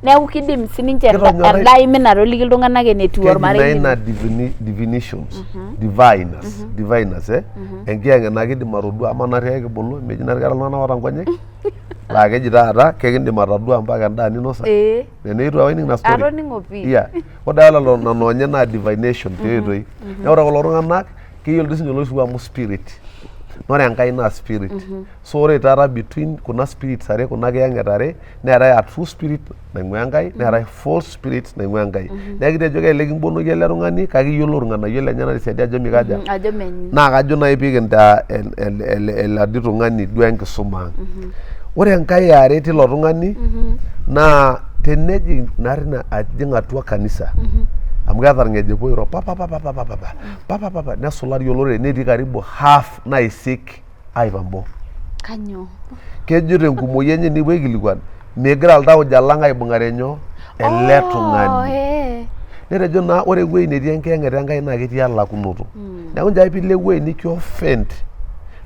Neeku kidim sininche Kitonyorrai- enda aimin atoliki iltung'anak enetiu Keji naa ormarei ina lino. divinations, diviners, diviners eh, enkiyang'et naa kidim atodua amaa naarri ake kibulu meji naarri keeta iltung'anak oota nkonyek laa keji taata kekindim atodua mpaka endaa ninosa. Ee. Teneitu apa ining ina story? Atoning'o pii. Yeah. Ore taa lelo nena onyek naa divination tiae oitoi. Neeku ore kulo tung'anak keyiolo doi sinye oloisiwuo amu spirit. Naa ore Enkai naa spirit. So ore taata between kuna spirits are kuna kiyang'et are neetae a true spirit naing'ua Enkai neetae false spirit naing'ua Enkai. Neeku kitejo kelelek kibonoki ele tung'ani kake iyiolou irng'anayio lenyenak tesiadi ajo mikaja. Ajo menye. Naa kajo naaji pee kintaa ele adi tung'ani duo enkisuma ang. Ore enkae eare tilo tung'ani naa tenejing naarri ajing atua kanisa amu keeta irng'ejepo oiro papapapapapa papapapa nesulari olorere netii karibu half naisik aipambo. Kanyoo? Kejo tenkumoi enye nepuo aikilikuan megira iltauja lang aibung'are nyoo ele Oh, tung'ani. eh. Netejo naa ore ewueji netii enkiyang'et Enkai naa ketii elakunoto. Neeku nchoo ake piilo ewueji niki offend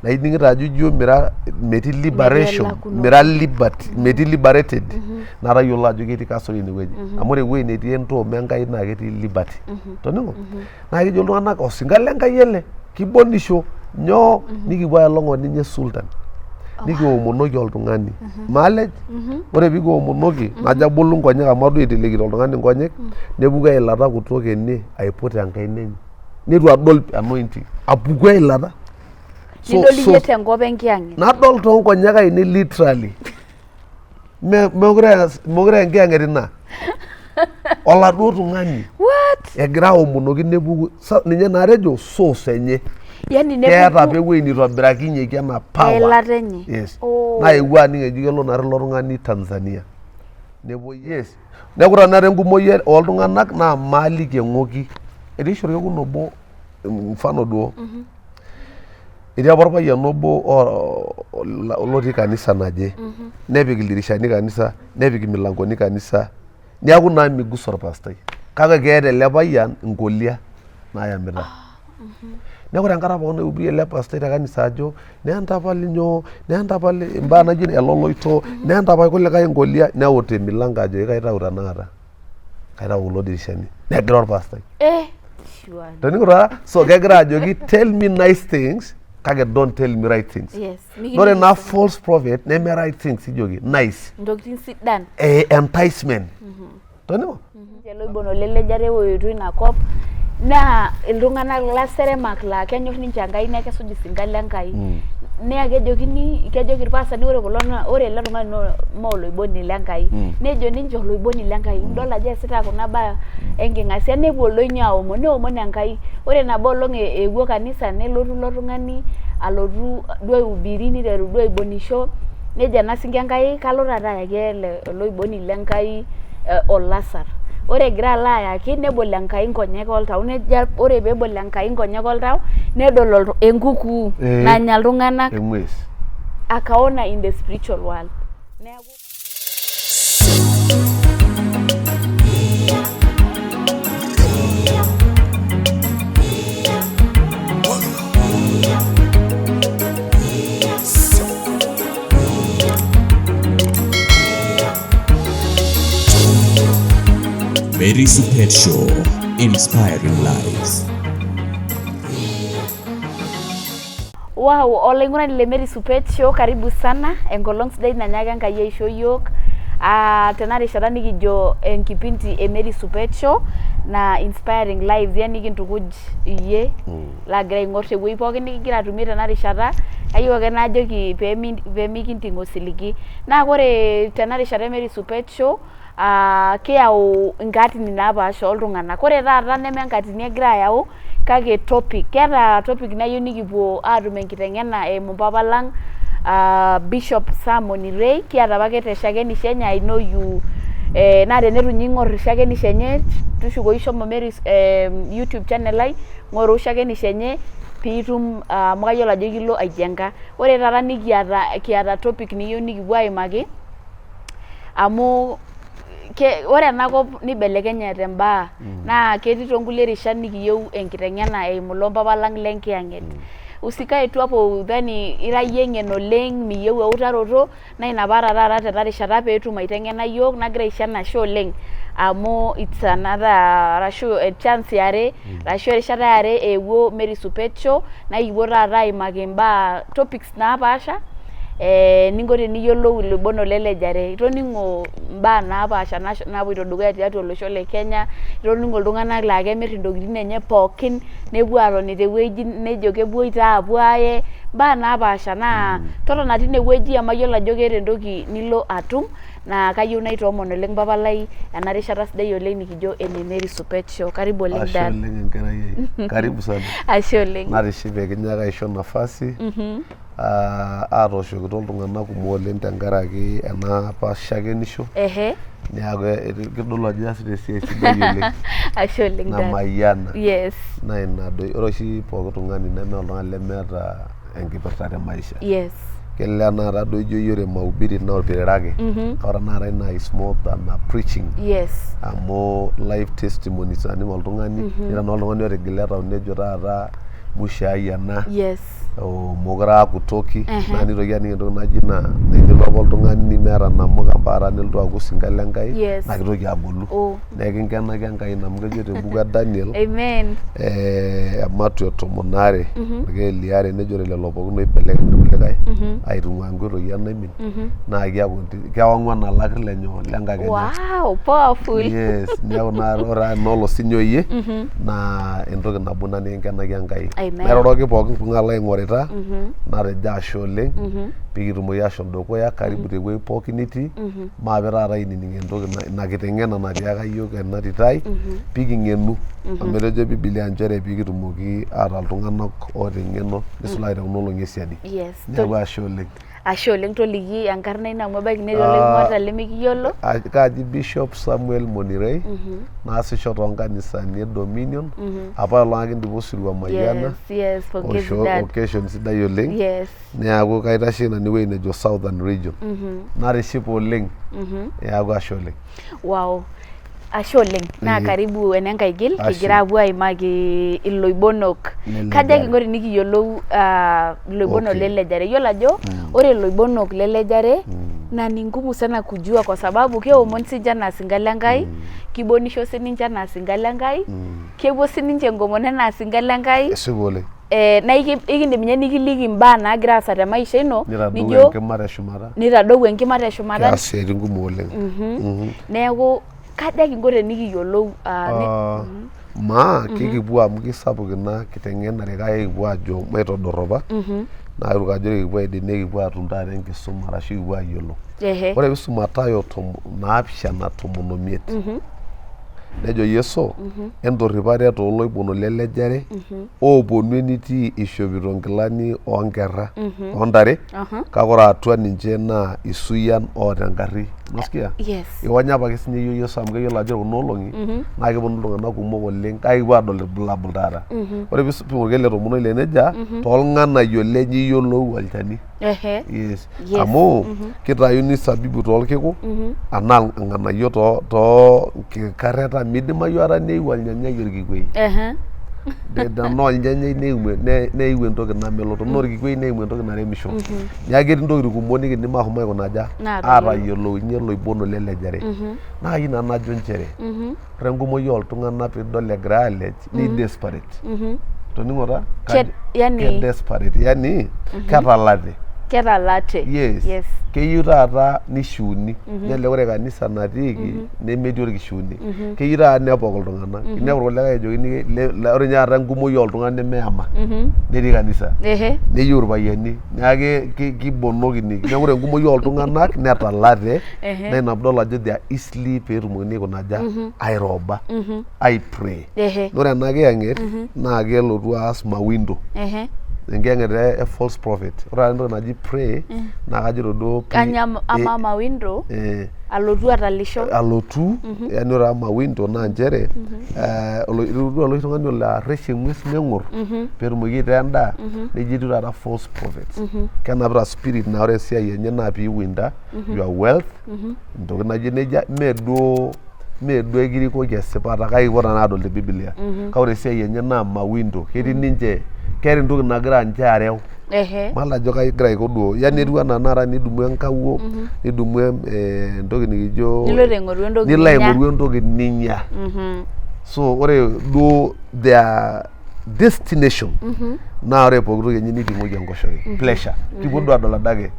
naa ining'ito ajo ijo mira metii liberation elakunoto. mira liberty metii liberated naa tayiolo ajo ketii kasoro inewueji. Amu ore ewueji netii entoom Enkai naa ketii liberty. Toning'o? Naa kejo iltung'anak osinka le Nkai ele kibonisho nyoo nikipuo aelong oninye sultan nikiomonoki oltung'ani maalej ore pikiomonoki najo abolu nkonyek amu adol itelekito oltung'ani nkonyek nepuku eilata kutoka ene aiput enkaina enye neitu adol anointing apuku eilata So- Nidol iyie tenkop enkiyang'et. Nadol toonkonyek ainei literally. Mekure enkiyang'et ina. Oladuo tung'ani. What? Egira aomonoki nepuku ninye naa atejo source enye. Yani Keeta apa ewueji nitobirakinyeki ena power. Eilata enye. Yes. Oh. Naa ewuo aning eji kelo naa ilo tung'ani Tanzania. Nepuoi yes. Neeku tenakata enkumoi ooltung'anak naa maaliki eng'oki. Etii oshi orkekun obo mfano duo. Etii apa orpayian obo lotii kanisa naje nepik ildirishani kanisa nepik imilankoni kanisa niaku naa migusa orpastai kake keeta ele payian inkolia nayamita. Neeku ore enkata pookin naihubiri ele pastai te kanisa ajo nentapal nyoo nentapal imbaa naijo ele oloito nentapal kulikae inkolia neut emilanko ajoki kaitau tenakata. Kaitau kulo dirishani negira orpastai. Eh, surely. Toning'o taa so kegira ajoki tell me nice things kake don't tell me right things. Yes. Ore ina false prophet neme right things ijoki nice. Intokitin sidan. Eh, enticement. Toning'o? Ninche loibon olelejare oetuo ina kop naa iltung'anak laseremak laa kenyor ninche Enkai naa kesuj isinka le Nkai. Naa kejokini kejoki irpasani ore kulo naa ore ele tung'ani naa mee oloiboni le Nkai. Nejo ninche oloiboni le Nkai. Idol ajo eesita kuna baa enking'asia nepuo ildonyio aomon neomon Enkai. Ore nabo olong' eewuo kanisa nelotu ilo tung'ani alotu duo aihubiri niteru duo aibonisho nejo ena sinka Enkai kalo taata ayaki ele oiboni le Nkai olasar. Ore egira alo ayaki nebol Enkai nkonyek oltau nejo ore peebol Enkai nkonyek oltau nedol enkukuu nanya iltung'anak. Eng'ues. Akaona in the spiritual world. Neeku Mary Supet Show, inspiring lives. Wow, olaing'urani le Mary Supet Show, karibu sana. Enkolong sidai nanyaaka Enkai aisho iyiook. Ah, tena rishata nikijo enkipindi e Mary Supet Show na inspiring lives, yani kintukuj iyie lagira aing'or tewueji pookin nikigira atumie tena rishata. Kayieu ake najoki pemikinting osiligi. Naa ore tena rishata e Mary Supet Show ah, kiyau inkaatini napaasha oltung'anak. Ore taata neme enkatini agira ayau kake topic. Keeta topic nayieu nikipuo atum enkiteng'ena eimu mpapa lang ah, Bishop Sam Onirei. Kiata apake te shakenisho enye I know you eh, naa teneitu ninye ing'or shakenisho enye tushukoyu shomo Mary eh, YouTube channel ai ng'oru shakenisho enye piitum amu kayiolo ajo ekilo aijenga. Ore taata nikiata kiata topic nikiyieu nikipuo aimaki amu ke, ore ena kop nibelekenyate imbaa naa ketii toonkulie rishat nikiyieu enkiteng'ena eimu loo mpapa lang le nkiyang'et. Usikae tu hapo udhani ira iyie eng'en oleng miyieu eutaroto naa ina paata taata tena rishata peetum aiteng'ena iyiook nagira aisho enashe oleng amu it's another arashu e chance eare arashu erishata eare eewuo Mary Supet Show naa ekipuo taata aimaki imbaa topics napaasha eh, eninko teniyiolou iloibonok lelejare itoning'o imbaa napaasha napoito dukuya tiatua olosho le Kenya itoning'o iltung'anak laa kemirr intokitin enye pookin nepuo atoni tewueji nejo kepuoito apuo aaye imbaa napaasha naa totona tine wueji amu ayiolo ajo keeta entoki nilo atum naa kayieu naitoomon oleng papa lai ena rishata sidai oleng nikijo ene Mary Supet Show. Karibu oleng Ashe dad. oleng enkerai ai. Karibu sana. Ashe oleng. Natishipe kinyaaka aisho nafasi ah, aatooshokito iltung'anak kumok oleng tenkaraki ena apa shakenisho Ehe. neeku kitodolu ajo iasita esiai sidai oleng Ashe oleng dad. namayiana Yes. naa ina doi ore oshi pooki tung'ani neme oltung'ani lemeeta enkipirta te maisha Yes. Kelelek tenakata duo ijo iyie ore mahubiri naa orpirira ake kake ore tenakata ina is more than a preaching Yes. amu live testimonies aning oltung'ani nira naa oltung'ani otigila tau nejo taata musho ai ena Yes. oo mokure aaku toki Ehe. naa nitoki aning entoki naji ina naa enelo apa oltung'ani meeta namuka mpaka taata nelotu aaku osinka le Nkai Yes. naa kitoki agolu Oh. naa ekinkenaki Enkai ina amu kejo te buku e Daniel Amen. eh, ematua e tomon aare orkeek liare nejo ore lelo pookin oibelekeny irkulikae aitung'uaa nkoitoi enaimin naa kiaku kewang'u anaa ilakir lenye lenkakenya. Wow, powerful. Yes, neeku naa ore enaa olosinyo iyie naa entoki nabo ina nikinkenaki Enkai. Amen. Nairoroki pookin tung'ani laing'orita natejo ashe oleng pikitumoki ashom dukuya karibu tewueji pookin nitii maape taata ainining entoki ina kiteng'ena natiaka yiok ena tito ai piking'enu amu etejo bibilia nchere pikitumoki ataa iltung'anak oota eng'eno nisulaki tekuna olong'i esiadi. Yes. Neeku ashe oleng. Ashe oleng toliki enkarna ino amu ebaiki netii oloing'orita lemikiyiolo. Kaji Bishop Samuel Monirei naasisho toonkanisani e Dominion apa olong ake kindipa osirua Mayiana Yes, yes, pongezi osho dad. occasion sidai oleng Yes. neeku kaitasheki nanu ewueji nejo Southern Region natishipe oleng neeku ashe oleng. Wow. Ashe oleng. Naa karibu enenkai gil Ashe. kigira apuo aimaki iloibonok. Lelejare. Kaja kinko tenikiyiolou iloibonok lelejare. Yiolo ajo ore iloibonok lelejare naa ni ngumu sana kujua kwa sababu keomon sinche anaa sinka le Nkai, kibonisho sininche anaa sinka le Nkai, kepuo sininche enkomono anaa sinka le Nkai. Esipa oleng. Eh, naa ikindim ninye nikiliki imbaa naagira aasa te maisha ino Nitadou nijo enkima teshumata. nitadou enkima teshumata. Keas isiaitin kumok oleng. Neeku kaja kinko tenikiyiolou Maa kikipuo amu kisapuk ina kiteng'enare kake ekipuo ajo maitodorropa naa kiruk ajo ore kipuo aidip nikipuo atum taata enkisuma arashu kipuo ayiolou. Ore piisum Matayo 7 15 nejo Yesu entorrip ate tooloibonok lelejare ooponu enitii ishopito nkilani oonkerra oontare kake ore atua ninche naa isuyian oota enkarri. Unasikia? Yes. Iwonya apake sinye iyiook Yesu amu keyiolo ajo ore kuna olong'i naa keponu iltung'anak kumok oleng kake kipuo aadol irbulabul taata. Ore piisum orkeek le 16 nejia toolng'anayio lenye iyiolou olchani. Ehe. Yes. Yes. Amu kitayuni sabibu toolkiku anaa irng'anayio too nkikarreta midimayu aikata neiu olnyanyai orkikuei. Ehe. Tenaa olnyanyai neiu entoki namelok, tenaa orkikuei neiu entoki naremisho. Neeku ketii intokitin kumok nikiindim aashom aikuna aja? Aatayiolo. Aatayiolounye iloibonok lelejare. Naa kayieu nanu najo nchere, ore enkumoi ooltung'anak piidol egira aalej ni desperate. Toning'o taa? Yani- Ke desperate, yani ketalate. Ketalate. Yes. Yes. Keyieu taata nishiuni. Nelelek ore kanisa natiiki nemetii orkishiuni. Keyieu taata nepok iltung'anak. Inepu irkulikae ejokini ore ninye taata enkumoi ooltung'anak nemeyama netii kanisa. Ehe. Neyieu irpayiani. Neeku kibonokini. Neeku ore enkumoi ooltung'anak netalate Ehe. naa ina piidol ajo they are easily peetumokini aikuna aja? Airoba. Ai pray. Ehe. Ore ena kiyang'et naa kelotu aas mawindo. Ehe. Enkiyang'et e false prophet. Ore taata entoki naji pray naa kajito duo Kanya ama mawindo alotu atalisho. Alotu yani ore ama window naa nchere itodua oloshi tung'ani olo arresh eng'ues neng'or peetumoki aitaa endaa nejia etiu taata false prophets. Kenapita spirit naa ore esiai enye naa piiwinda your wealth ntokitin naijo nejia mee duo mee duo ekirikoki esipata kake kipuo tenakata adol te Biblia. Kake ore esiai enye naa mawindo ketii ninche Keeta entoki nagira ninche areu. Ehe. Mayiolo ajo kagira aiko duo. Yani etiu anaa tenakata nidumu enkawuo, nidumu entoki nikijo Niloito aing'oru entoki nilo ninya. aing'oru entoki ninya. So ore duo their destination naa ore pooki toki enye neiting'oki enkoshoke. Pleasure. Kipuo duo adol adake.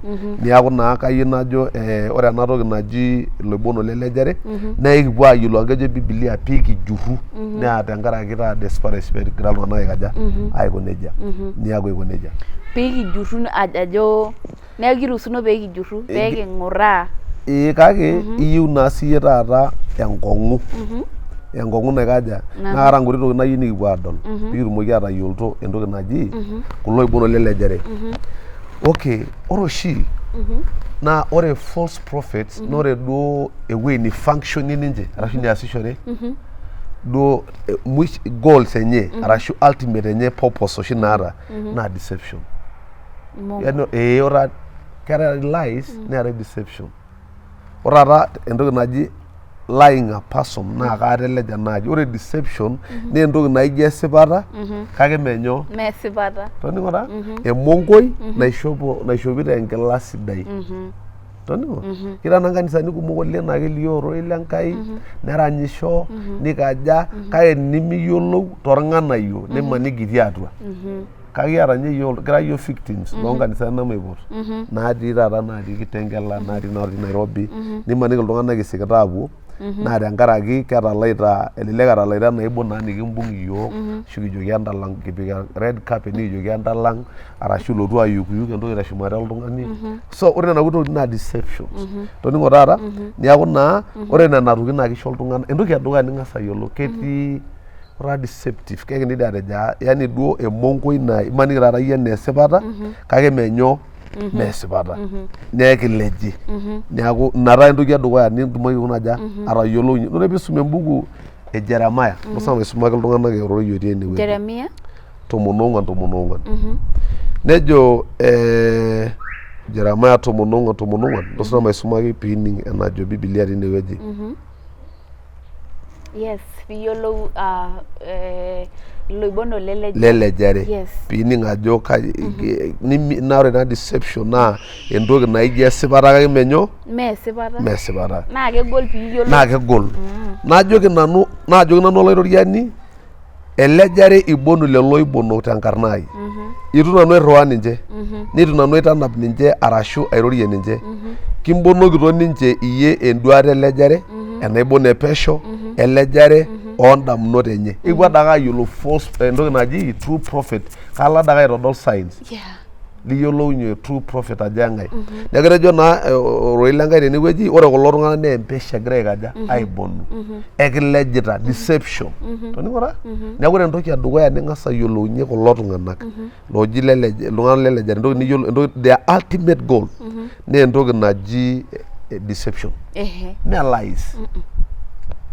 Niaku naa kayieu najo ore ena toki naji iloibonok lelejare naa ekipuo ayiolou amu kejo bibilia pee kijurru naa tenkaraki taa desperation peegira iltung'anak aikaja aiko nejia. Niaku aiko nejia. Pee kijurru ajo neeku kiruhusuno pee kijurru pee king'uraa. Ee kake iyieu naa siyie taata enkong'u. Enkong'u naikaja naa kaata nkuti tokitin nayieu nikipuo aadol pee kitumoki aatayioloito entoki naji kulo oibonok lelejare. Okay, ore oshi naa ore false prophets naa ore duo ewueji ni functionie ninche arashu niasishore duo goals enye arashu ultimate enye purpose oshi naata naa deception. Yani ore keetae lies neetae deception. Ore taata entoki naji lying a person naa kaateleja naaji. Ore deception naa entoki naijo esipata kake mee nyoo? Mee esipata. Toning'o taa? Emonkoi naishopo naishopito enkila sidai. Toning'o? Ketii taata nkanisani kumok oleng naa kelio ororei le Nkai, neranyisho, nikaja, kake nimiyiolou torng'anayio nimaniki itii atua. Kake kiata ninye iyiook, kira iyiook victims loonkanisani nemaipot natii taata natii Kitengela, natii natii Nairobi, nimaniki iltung'anak isikita aapuo naa tenkaraki ketalaita, elelek etalaita naibo naa nikimbung iyiook ashu kijoki entalang kipik red carpet nikijoki entalang arashu ilotu ayukuyuk entoki teshumata oltung'ani. So ore nena kuti tokitin naa deceptions. Toning'o taata, niaku naa ore nena tokitin naa kisho iltung'anak, entoki edukuya ning'as ayiolou ketii ora deceptive kake indim atejo aa yani duo emonkoi naa imaniki taata iyie enaa esipata kake mee nyoo mee esipata naa ekileji neeku ina taa entoki edukuya nitumoki aikuna aja atayiolounye ore piisum embuku e Jeremiah musana maisumaki iltung'anak ororei otii enewueji Jeremia 14 14 nejo eh, Jeremiah 14 14 musana maisumaki piining enajo Biblia tinewueji. Yes, piyiolou iloibonok lelejare. Lelejare. Yes. Piining ajo kai naa ore ina deception naa entoki naijo esipata kake mee nyoo? Mee esipata. Mee esipata. Naa kegol piiyiolou. Naa kegol. Najoki nanu, naajoki nanu Olaitoriani elejare ibonu lelo oibonok tenkarna ai. Itu nanu airriwaa ninche, nitu nanu aitanap ninche arashu airorie ninche. Kimbonokito ninche iyie enduata elejare, enaibon e pesho, elejare oondamunot enye. Ekipuo adake ayiolou false entoki naji true prophet. Kalo adake aitodol signs. Yeah. Liyiolounye true prophet ajo eng'ae. Neeku etejo naa ororei le Nkai tenewueji ore kulo tung'anak naa empesho egira aikaja aibonu. Ekilejita deception. Toning'o taa? Neeku ore entoki edukuya ning'as ayiolounye kulo tung'anak looji lelej iltung'anak lelejare entoki niyiolo entoki their ultimate goal naa entoki naji deception. Ehe. Mee lies.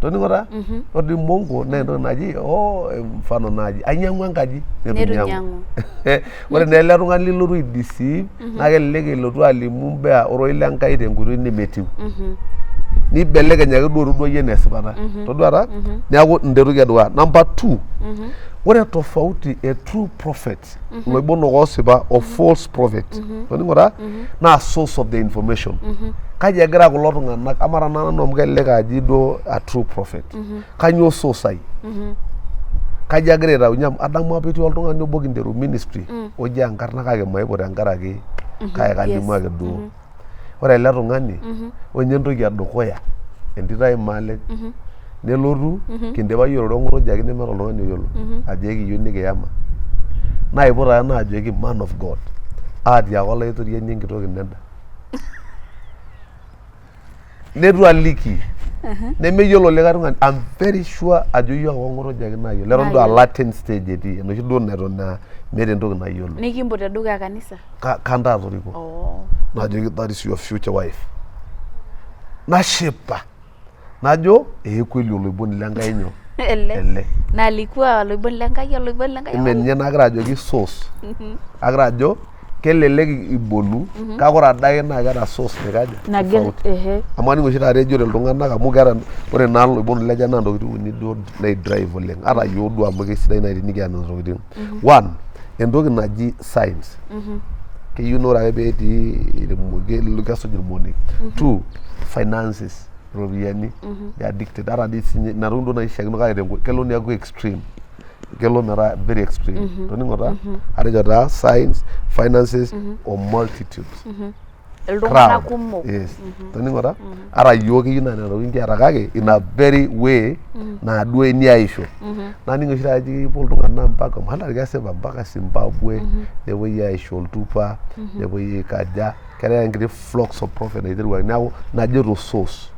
Toning'o taa? Ore dii mongo naa entoki naji oh mfano naaji ainyang'ua enkaji neitu Neitu inyang'u. inyang'u. Ore naa ele tung'ani lilotu ai deceive naa kelelek elotu alimu imbaa ororei le Nkai tenkoitoi nemetiu. Nibelekeny ake duo todua iyie enaa esipata. Todua taa? Neeku ina entoki edukuya. Number two, ore tofauti e true prophet iloibonok oosipa o false prophet toning'o taa naa source of the information. Kaji egira kulo tung'anak amaa tenaa nanu amu kelelek aji duo a true prophet kanyoo source ai kaji agira aitaunye amu adamu apa etii oltung'ani obo kinteru ministry oji enkarna kake maipot tenkaraki kake kalimu ake duo. Ore ele tung'ani ore ninye entoki edukuya entito ai maalej nelotu kindipa airoro ng'oroji nemeeta oltung'ani oyiolo ajo ekiyieu nikiyama naipot ake naajoki man of God atiaka olaitoriani enkitok ino enda neitu aliki nemeyiolo likae tung'ani I'm very sure ajo iyiok ake ong'oroji ake nayiolo eton duo aa latent stage etii enoshi duo neton aa meeta entoki nayiolo. Nikimpot tedukuya kanisa? Kantaa atoriko. Oh. Najoki that is your future wife. Nashipa. Najo ee kweli oloiboni le Nkai nyoo? Ele. Ele. Nalikuwa oloiboni le Nkai, oloiboni le Nkai. Ime ninye nagira ajoki source. Agira ajo kelelek ibolu kake ore adake naa keeta source naikaja? Nagira Tofauti. ehe. Amu aning oshi taata ejo iltung'anak amu keeta ore naa oloiboni leja naa ntokitin uni duo nai drive oleng. Ata yiok duo amu kesidai naaji tenikiata nena tokitin. One, Entoki naji science. Keyieu naa ore ake petii kesuj irmonek. Two, finances, iropiyiani. They are addicted. Ata dii sinye ina toki duo naishiakino kake kelo neeku extreme. Kelo metaa very extreme. Toning'o taa? Atejo taa science, finances o multitudes. Iltung'anak Crowd. Kumok. Yes. Toning'o taa? Ata iyiook keyieu naa nena tokitin kiata kake in a very way naa duo eniaisho. Naning oshi taata eji kepuo iltung'anak mpaka mayiolo kesipa mpaka Zimbabwe nepuoi aisho oltupa nepuoi aikaja keetae enkiti flocks of prophet naiteruaki neeku najo source.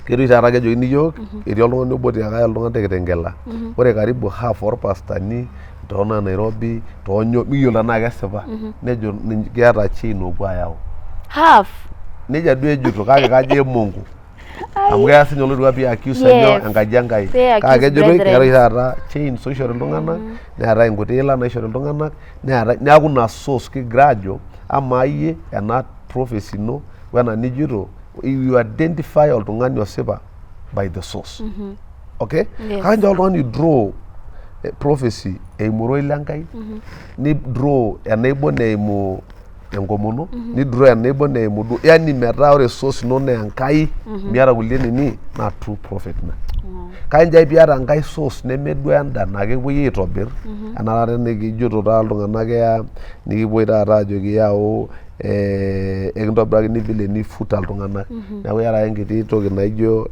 Ketii oshi taata kejokini iyiook etii oltung'ani obo otiaka iltung'anak te Kitengela ore karibu half orpastani too Nairobi toonyoo mikiyiolo tenaa kesipa nejo keeta chain oopuo ayau. Half. Nejia duo ejito kake kajo emonko amu keya sinye oloirua pee accuse enyo enkaji Enkai kake kejitoi keetae oshi taata chains oishori iltung'anak neetae inkuti ila naishori iltung'anak neetae neeku ina source kigira aajo amaa iyie ena prophecy ino wena nijito you identify oltung'ani osipa by the source. Okay? Yes. Kake nchoo oltung'ani draw prophecy eimu ororei le Nkai ni draw enaibon eimu enkomono ni draw enaibon eimu duo yani metaa ore source ino naa Enkai miata kulie nini naa true prophet ina. Kake nchoo ake piata enkae source neme duo enda naa kepuoi aitobir enaa taata enekijito taata iltung'anak keya nikipuoi taata ajoki yau ekintobirakini vile nifuta iltung'anak neeku iyata ake enkiti toki naijo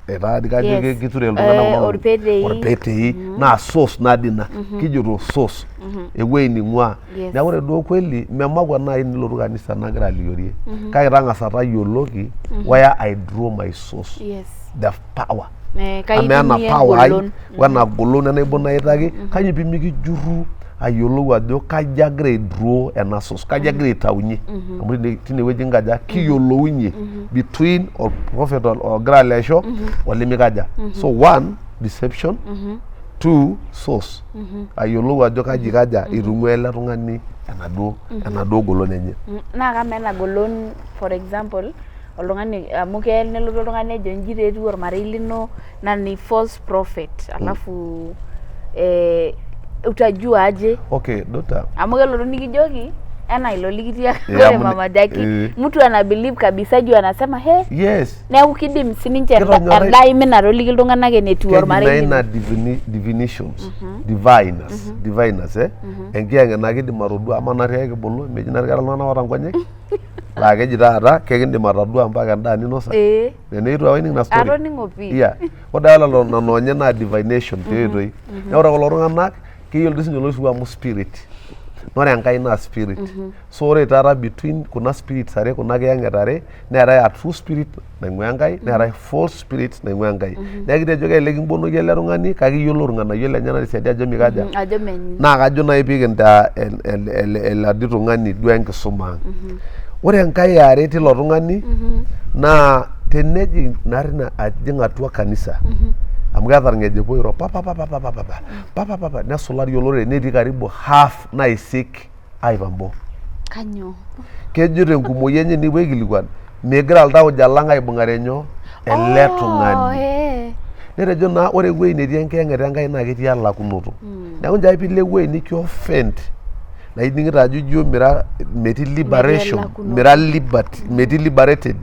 etaa dii kajo kiture iltung'anak kulo Orpetei. Orpetei naa source naa dii ina kijito source ewueji ning'ua. Neeku ore duo kweli memakwa naaji nilotu kanisa nagira alikiorie kake tang'asa tayioloki where I draw my source, the power. Kai Amaa ena itumie power ai engolon. Wena golon enaibon naitaki kainyioo pemikijurru ayiolou ajo kaji agira ai draw ena source, kaji agira aitaunyie amu tine wueji kinkaja kiyiolounye between orprophet ogira alesho olemikaja. So one, deception. Two, source, ayiolou ajo kaji kaja itung'ua ele tung'ani enaduo golon enye. Naa kamaa ena golon, for example, oltung'ani amu keya nelotu oltung'ani nejo inji taa etiu ormarei lino naa ni false prophet alafu utajua aje? Okay, daughter. Amu kelotu nikijoki ena ilo likitiaka Eh, ore mama Jackie mtu ana believe kabisa juu anasema he neeku kidim sininche enda imin atoliki iltung'anak enetiu Keji naa ormarei ina lino. Divinations, diviners, diviners enkiyang'et naa kidim atodua amaa naarri ake kibulu meji naarri keeta iltung'anak oota nkonyek laa keji taata kekindim atadua mpaka endaa ninosa. Teneitu apa ining ina story? Atoning'o pii. Yeah. Ore taa lelo nena onyek naa divination tiae oitoi. Neeku ore kulo tung'anak keyiolo dii sinye oloishiu amu spirit. Naa ore Enkai naa spirit. So ore taata between kuna spirits are kuna kiyang'et are neetae a true spirit naing'ua Enkai neetae false spirit naing'ua Enkai. Neeku kitejo kelelek kibonoki ele tung'ani kake iyiolou irng'anayio lenyenak tesiadi ajo mikaja. Ajo menye. Naa kajo naaji piikintaa ele adi tung'ani duo enkisuma ang. Ore enkae eare tilo tung'ani naa tenejing naarri ina ajing atua kanisa amu keeta irng'ejepo oiro papapapapapa papapapa nesulari olorere netii karibu half naisik aipang boo. Kanyoo? Kejo tenkumoi enye nikipuo aikilikuan megira iltauja lang aibung'are nyoo ele tung'ani. Netejo naa ore ewueji netii enkiyang'et Enkai naa ketii elakunoto. Neeku nchoo ake piilo ewueji niki offend naa ining'ito ajo ijo mira metii liberation, elakunoto. Mira liberty, metii liberated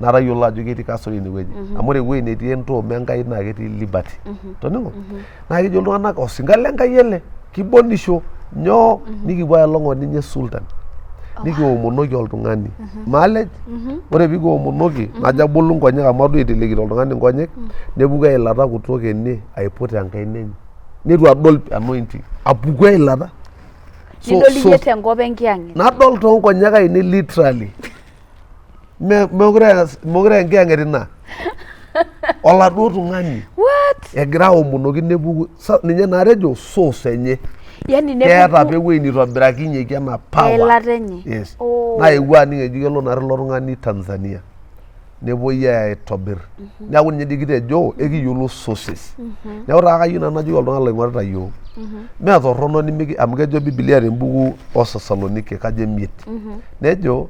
naa tayiolo ajo ketii kasoro inewueji. Amu ore ewueji netii entoom Enkai naa ketii liberty. Toning'o? Naa kejo iltung'anak osinka le Nkai ele, kibonisho nyoo nikipuo aelong oninye Sultan. Nikiomonoki oltung'ani. Maalej? Ore pikiomonoki najo abolu nkonyek amu adol itelekito oltung'ani nkonyek nepuku eilata kutoka ene aiput enkaina enye. Neitu adol anointing. Apuku eilata. Nidol iyie tenkop enkiyang'et? Nadol toonkonyek ainei literally. Mekure enkiyang'et ina. Oladuo tung'ani. What? Egira aomonoki nepuku ninye naa atejo source enye. Yani Keeta apa ewueji nitobirakinyeki ena power. Eilata enye. Yes. Oh. Naa ewuo aning eji kelo naarri ilo tung'ani Tanzania. Nepuoi aitobir. Neeku ninye dii kitejo ekiyiolo sources. Neeku taa kayieu nanu najoki oltung'ani loing'orita iyiook. Mee torrono nimiki amu kejo Bibilia tembuku oo Wathesalonike kajo 5. Nejo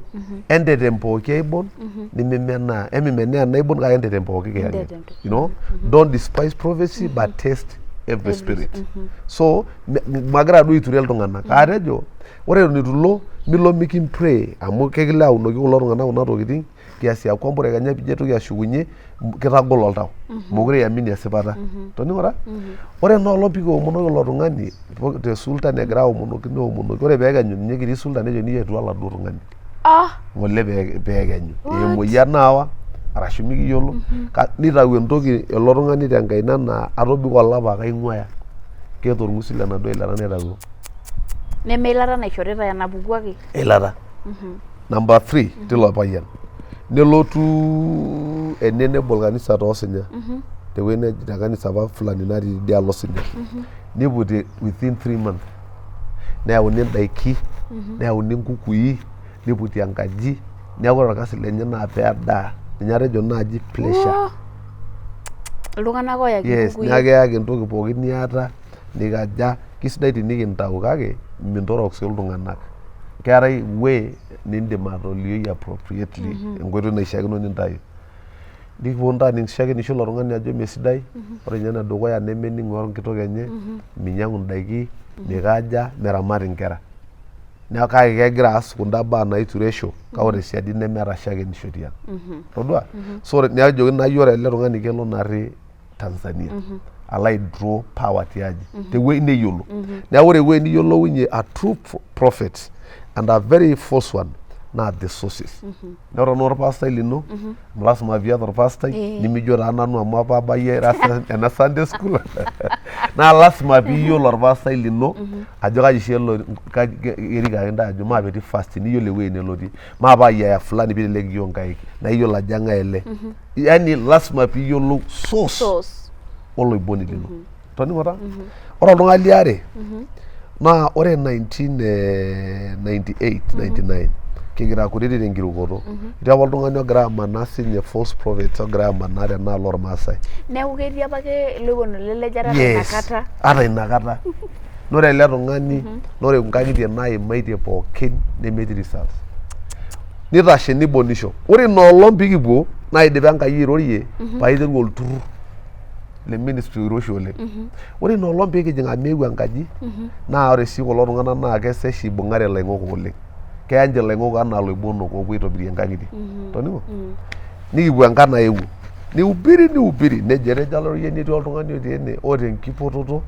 entetem pooki aibon nimimenaa, emimenaa enaibon kake entetem pooki kiyang'et. Entetem. Don't despise prophecy but test every spirit. So magira duo aiturie iltung'anak, atejo ore eton eitu ilo, milo mikimpray amu kekilo aunoki kulo tung'anak kuna tokiting kiasi ya kwamba ore kenya pijo aitoki ashukunye kitagolo oltau, mokure iamini esipata. Toning'o taa? Ore ena olong pikiomonoki ilo tung'ani te sultan egira aomonoki neomonoki, ore peekenyu ninye kitii sultan nejo etua oladuo tung'ani. Ng'ole peekenyu emoyian naawa arashu mikiyiolo, nitau entoki ilo tung'ani tenkaina naa atobiko olapa kaing'uaya keeta orng'usil enaduo ilata naitawuo. Neme eilata naishoritae, enapuku ake. Eilata. Number three, tilo payian nelotu ene nebol kanisa toosinya tewueji neji te kanisa apa fulani natii idialo osinya, niputi within 3 months neyauni indaiki, neyauni inkukui, niputi enkaji, neeku ore orkasi lenye naa peedaa. Ninye atejo naaji pleasure. Oh! Iltung'anak oyaki inkukui. Neeku keyaki entoki pookin niata nikaja. Kisidai tinikintau kake mintorok sii iltung'anak. Keetae way nindim atolioi appropriately, enkoitoi naishiakino nintayu. Nikiponu taa aning shakenisho ilo tung'ani ajo mesidai, ore ninye enedukuya nemening wenkitok enye, minyiang'u indaiki, mikaja, meramat inkera. Neeku kake kegira aas kunda baa naitureisho kake ore siadi nemeeta shakenisho tiang. Todua? So nejokini naa ore ele tung'ani kelo naarri Tanzania alo ai draw power tiaji tewueji neyiolo. Neeku ore ewueji niyiolounye a true prophet and a very false one naa the sources. Neeku tenaa orpastai lino, amu lasima piata orpastai, nimijo taa nanu amu apa abayie ena Sunday school naa lasima piiyiolo orpastai lino ajo kaji oshi elo, kerikaki intae ajo maape fasting, niyiolo ewueji nelotie, maape ayiaya fulani piiteleki iyiook inkaik, naa iyiolo ajo eng'ae ele. Yani lasima piiyiolou source Source. oloiboni lino. Toning'o taa? Ore oltung'ani liare naa ore 1998 99 kigira kutiti tenkirukoto, etii apa oltung'ani ogira amanaa sinye, false prophets ogira amanaa tenaalo ormaasai. Neeku ketii apake iloiponu lelejata inakata. Ata inakata. Naa ore ele tung'ani naa ore inkang'itie naimaitie pookin nemetii results. Nitashe nibonisho. Ore ina olong pikipuo naa idipa Enkai airorie paa aiteru olturrur le ministry oiroshi oleng. Ore ina olong piikijing amu eewuo enkaji naa ore sii kulo tung'anak naa kesesh ibung'are ilaing'ok oleng. Keya ninche ilaing'ok anaa iloibonok oopuo aitobirie inkang'itie. Toning'o? Nikipuo enkang naewuo. Nihubiri nihubiri nejo etejo Olaitoriani etii oltung'ani otii ene oota enkipototo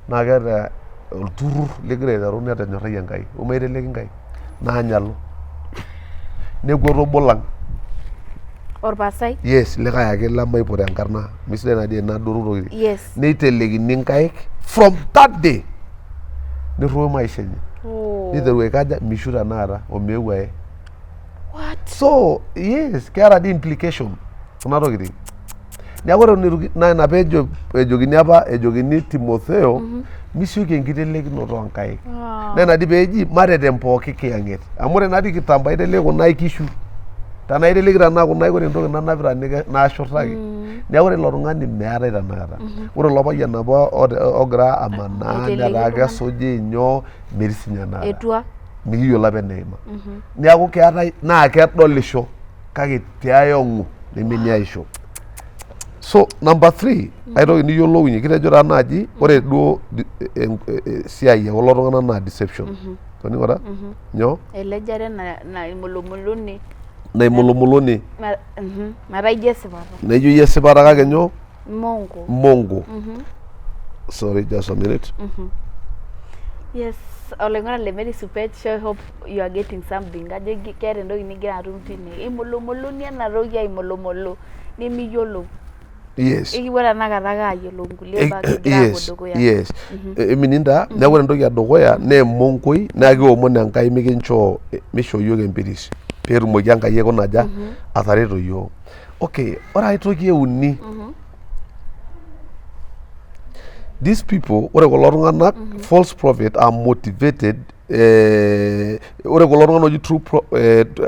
naa keeta olturrur ligira aiteru netonyorrayie Enkai. Omaiteleki inkaik. Naanyalo. Nekuatu obo lang. Orpaasai? Yes, likae ake lemaipot enkarna. Mesidai naadii enadoru tokitin. Neitelekini inkaik from that day nerruoyo maisha enye. Niteru aikaja mishu tenakata omeeu aye. What? So yes, keeta dii implication kuna tokitin. Neeku ore eton eitu naa ina peejo ejokini apa ejokini Timotheo misioki enkitelekinoto oonkaik. Naa ina dii peeji matetem pooki kiyang'et. Amu ore naadii kitambo aiteleki kuna aik kishu. Tenaa aiteleki tenaa kuna aik ore entoki nanapita naashurtaki. Neeku ore ilo tung'ani meetae tenakata. Ore ilo payian apa ogira amanaa Aiteleki netaa iltung'anak. kesuji nyoo metii sinye tenakata. Etua. Mikiyiolo apa eneima. Neeku keetae naa kedolisho kake tiae ong'u neme eniaisho. So number three, aitoki niyiolounye, kitejo taa naaji ore duo esiai e kulo tung'anak naa deception. Toning'o taa? Nyoo? Elejare naimulumuluni. Naimulumuluni. Metaa ijo esipata. Naijo iyie esipata kake nyoo? Mongo. Mongo. Sorry, just a minute. Yes, oloing'urani le Mary Supet Show, I hope you are getting something. Kajo keeta entoki nigira atum tine. Imulumuluni ena toki aimulumulu nimiyiolou. Ekipuo tenakata ake ayiolou nkulie baa kigira aapuo dukuya. Yes. Emininta, neeku ore entoki edukuya naa emonkoi naa kiomon Enkai mikinchoo mishoo iyiook empiris peetumoki Enkai aikuna aja atareto iyiook. Okay, ore ae toki euni these people, ore kulo tung'anak false prophet are motivated ore kulo tung'anak ooji true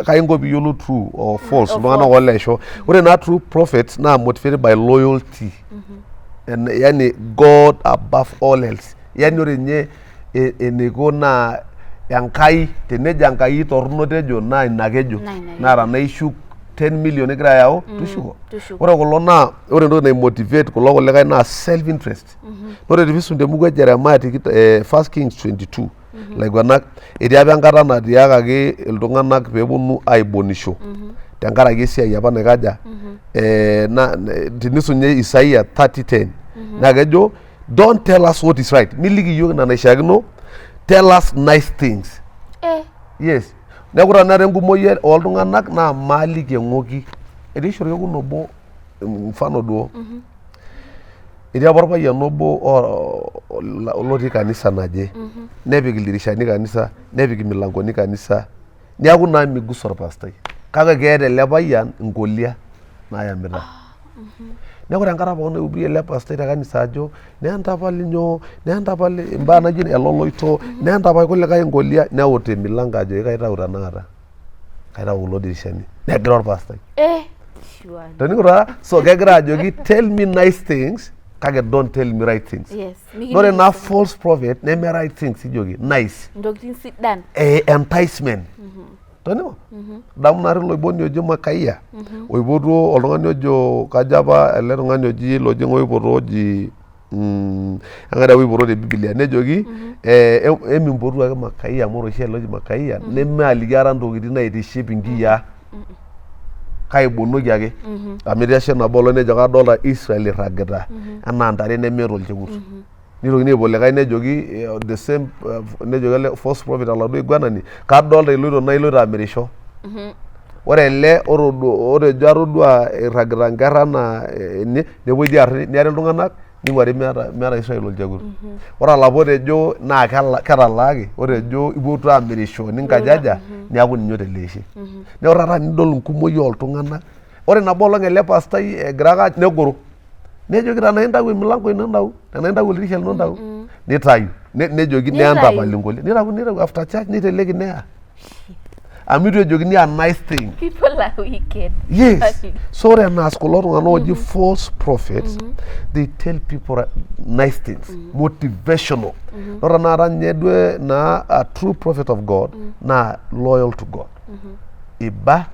kai inko piiyiolou true or false Or iltung'anak false. ooleisho. Ore naa true prophets naa motivated by loyalty. And, yani God above all else. Yani ore ninye eniko naa Enkai, tenejo Enkai torrono tejo naa ina ake ejo. Naa ina ake Naa ejo. tenaishuk 10 million igira ayau tushuko. Tushuko. Ore kulo naa ore entoki naimotivate kulo kulikae naa self interest. Ore tenisum te buku e Jeremiah First Kings 22 ilaiguanak etii apa enkata natiakaki iltung'anak peeponu aibonisho tenkaraki esiai apa naikaja tenisum ninye Isaiah 30:10 naa kejo don't tell us what is right, miliki iyiook ina naishiakino, tell us nice things. Yes, neeku tenakata enkumoi oltung'anak naa maaliki eng'oki. Etii oshi orkekun obo mfano duo etii apa orpayian obo lotii kanisa naje nepik ildirishani kanisa nepik imilankoni kanisa niaku naa migusa orpastai kake keeta ele payian inkolia nayamita. Neeku ore enkata pookin naihubiri ele pastai te kanisa ajo nentapal nyoo nentapal imbaa naijo ele oloito nentapal kulikae inkolia neut emilanko ajoki kaitau tenakata kaitau kulo dirishani negira orpastai. Surely. Toning'o taa so kegira ajoki tell me nice things kake don't tell me right things. Yes. Ore naa false prophet neme right things ijoki nice. Intokitin sidan. Enticement. Toning'o? Damu naari oloiboni ojo Makaia oipotuo oltung'ani ojo kajo apa ele tung'ani oji lojing oipoto oji eng'ae oipoto te Biblia nejoki emimpotu ake Makaia amu ore oshi ele oji Makaia nemaaliki aikata intokitin naitiship inkiyiaa kaibonoki ake amu etii oshi nabo olong nejo kadolta Israel irragita anaa ntare nemeeta olchekut. Nitokini aipot likae nejoki the same nejoki ele false prophet oladuo aiguanani kadolta iloito naa iloito amirisho. Ore ele otejo atodua irragita nkerra anaa ene nepuoi dii aar niari iltung'anak ning'uari meeta Israel olchekut. Ore olapa otejo naa ketalaaki otejo ipotuo aamirisho ninkajaja neeku ninye oteleishe. Neeku ore taata tenidol enkumoi oltung'anak ore nabo olong ele pastai egira ake negoro nejoki tenaa intau emilanko ino intau tenaa intau oldirisha lino intau nitayu nejoki Nitayu. nentapal inkolia nitayu nitayu after church niteleki neya amu itu ejokini a nice thing. People are wicked. Yes. So ore enaas kulo tung'anak ooji false prophets, they tell people nice things, motivational. Ore tenakata ninye duo naa a true prophet of God naa loyal to God. Iba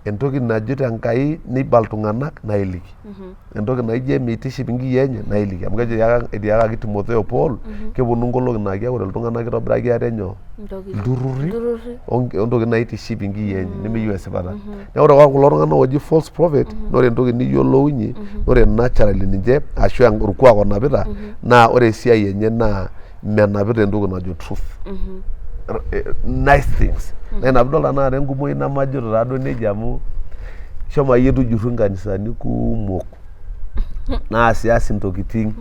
entoki najito Enkai neiba iltung'anak naa iliki. Entoki naijo emeitiship inkiyiaa enye naa iliki. Amu kejo etiakaki Timotheo Paul keponu nkolong'i naa keeku ore iltung'anak kitobiraki ate nyoo? Ilturrurri ontokitin naitiship inkiyiaa enye nemeyieu esipata. Neeku ore kulo tung'anak ooji false prophet naa ore entoki niyiolounye naa ore naturally ninche ashu orkuak onapita naa ore esiai enye naa menapita entoki najo truth. Nice things. Naa ina piidol tenakata enkumoi nemajoito taaduo nejia amu shomo akeyie tujurru inkanisani kumok naasias intokiting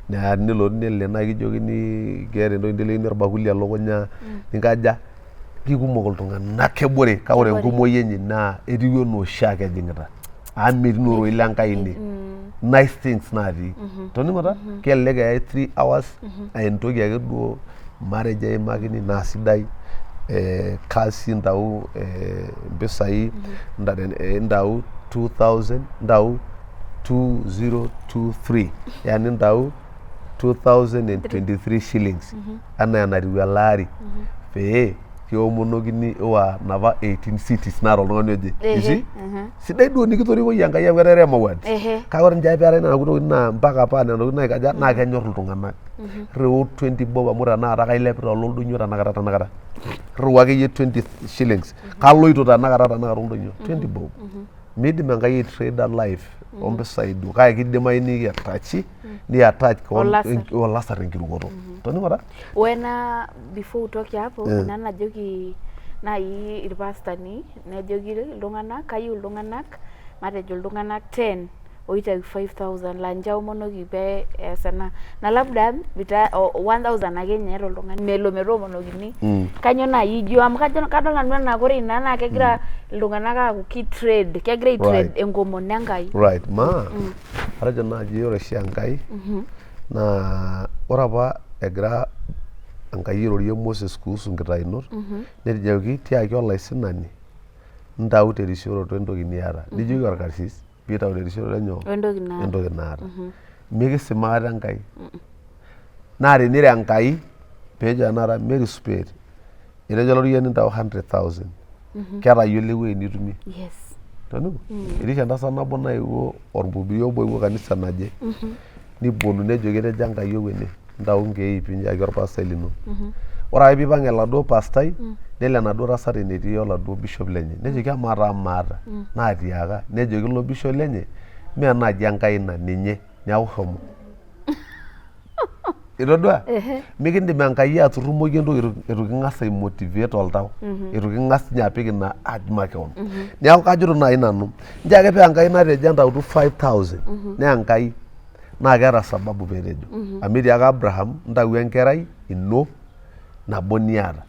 naa tenelotu nelelek naaji kijokini keeta entoki nintelekini orbakuli elukunya ninkaja kikumok iltung'anak kebore kake ore enkumoi enye naa etiu enaa oshiake ejing'ita amu metii naa ororei le Nkai ine nice things natii toning'o taa kelelek eyai 3 hours aa entoki ake duo marriage eimakini naa sidai kasi intau impisai intau 2000 intau 2023 yani intau 2023 shillings anaa enatiu ele ari pee kiomonokini iwa napa 18 cities naata oltung'ani oje. You see? Sidai duo nikitorikoyie Enkai amu etaa rema words. Kake ore ninche peetae nena kuti tokitin naa mpaka paa nena tokitin naikaja naa kenyor iltung'anak. Rriu 20 bob amu tenakata kailepita alo oldonyio tenakata tenakata. Rriu akeyie 20 shillings kaloito tenakata tenakata oldonyio 20 bob. Midim Enkai aitreda life ompisai duo kake kidimayu nikiatachi niattach keon Olasar. olasar tenkirukoto. Toning'o taa? Wena before utoke hapo ena najoki naaji irpastani nejoki iltung'anak kayieu iltung'anak matejo iltung'anak 10 oitayu 5000 laa ninche aomonoki pee ees ena na labda 1000 ake ninye eeta oltung'ani melo metoomonokini kanyoo naaji ijo amu kajo kadol nanu enaa kore ina naa kegira iltung'anak aaku ki trade kegira ai trade enkomono Enkai. Right ma atejo naaji ore oshi Enkai naa ore apa egira Enkai airorie Moses kuhusu nkitainot netejoki tiaki olaisinani ntau terisioroto entoki niata nijoki orkarsis piitau terisioroto enyoo Wentoki naata. entoki naata mikisima aikata Enkai naa teniro Enkai peejo tenakata Mary Spade etejo olorikoni ntau 100,000 ketayiolo ewueji nitumie Yes. Toning'o? Etii oshi entasat nabo naewuo ormubiri obo oewuo kanisa naje nibolu nejoki etejo Enkai ou ene ntau nkeek ip nyaaki orpastai lino. Ore ake piipang oladuo pastai nelo enaduo tasat enetii oladuo bishop lenye nejoki amaa taa maata naatiaka nejoki ilo bishop lenye mee naaji Enkai ina ninye neeku shomo. Itodua? Mikindim Enkai aturrumoki entoki eitu king'as ai motivate oltau, eitu king'as ninye apik ina urge makewon. Neeku kajito naaji nanu, nchoo ake paa Enkai natejo entautu 5000 naa Enkai naa keeta sababu peetejo. Amu etiaka Abraham ntau enkerai ino nabo niata.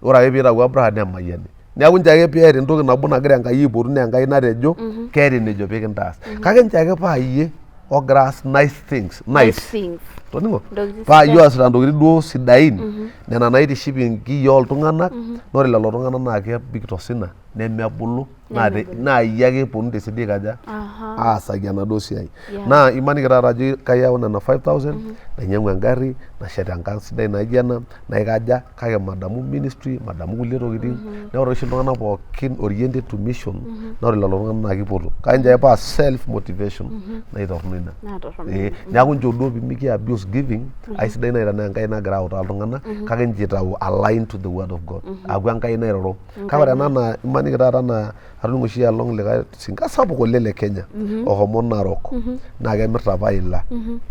Ore ake piitau Abraham nemayiani. Neeku nchoo ake peeta entoki nabo nagira Enkai aipotu naa Enkai natejo keeta enejo pikintaas. Kake nchoo ake paa iyie ogira aas nice things, nice. Things. Toning'o? Ntokitin Paa iyie sidan. oasita ntokitin duo sidain nena naitiship inkiyiaa oltung'anak naa ore lelo tung'anak naa kebik tosina nemebulu naa te- naa iyie ake eponu tesiadi aikaja Aha. aasaki enaduo siai Yeah. naa imaniki taata ajo kayau nena 5000 nainyiang'u engarri nashet enkang sidai naijo ena naikaja kake madamu ministry madamu kulie tokitin neeku ore oshi iltung'anak pookin oriented to mission naa ore lelo tung'anak naa kipoto kake nchoo ake paa self motivation naitorrono ina Naa torrono. Eh, neeku nchoo duo pemiki abuse giving aisidai naaji tenaa Enkai nagira autaa iltung'anak kake nchoo itau align to the word of God aaku Enkai nairoro Kake ore ena naa imaniki taata naa atoning'o oshi along likae sinka sapuk oleng le Kenya ohomo Narok naa kemirta apa ila.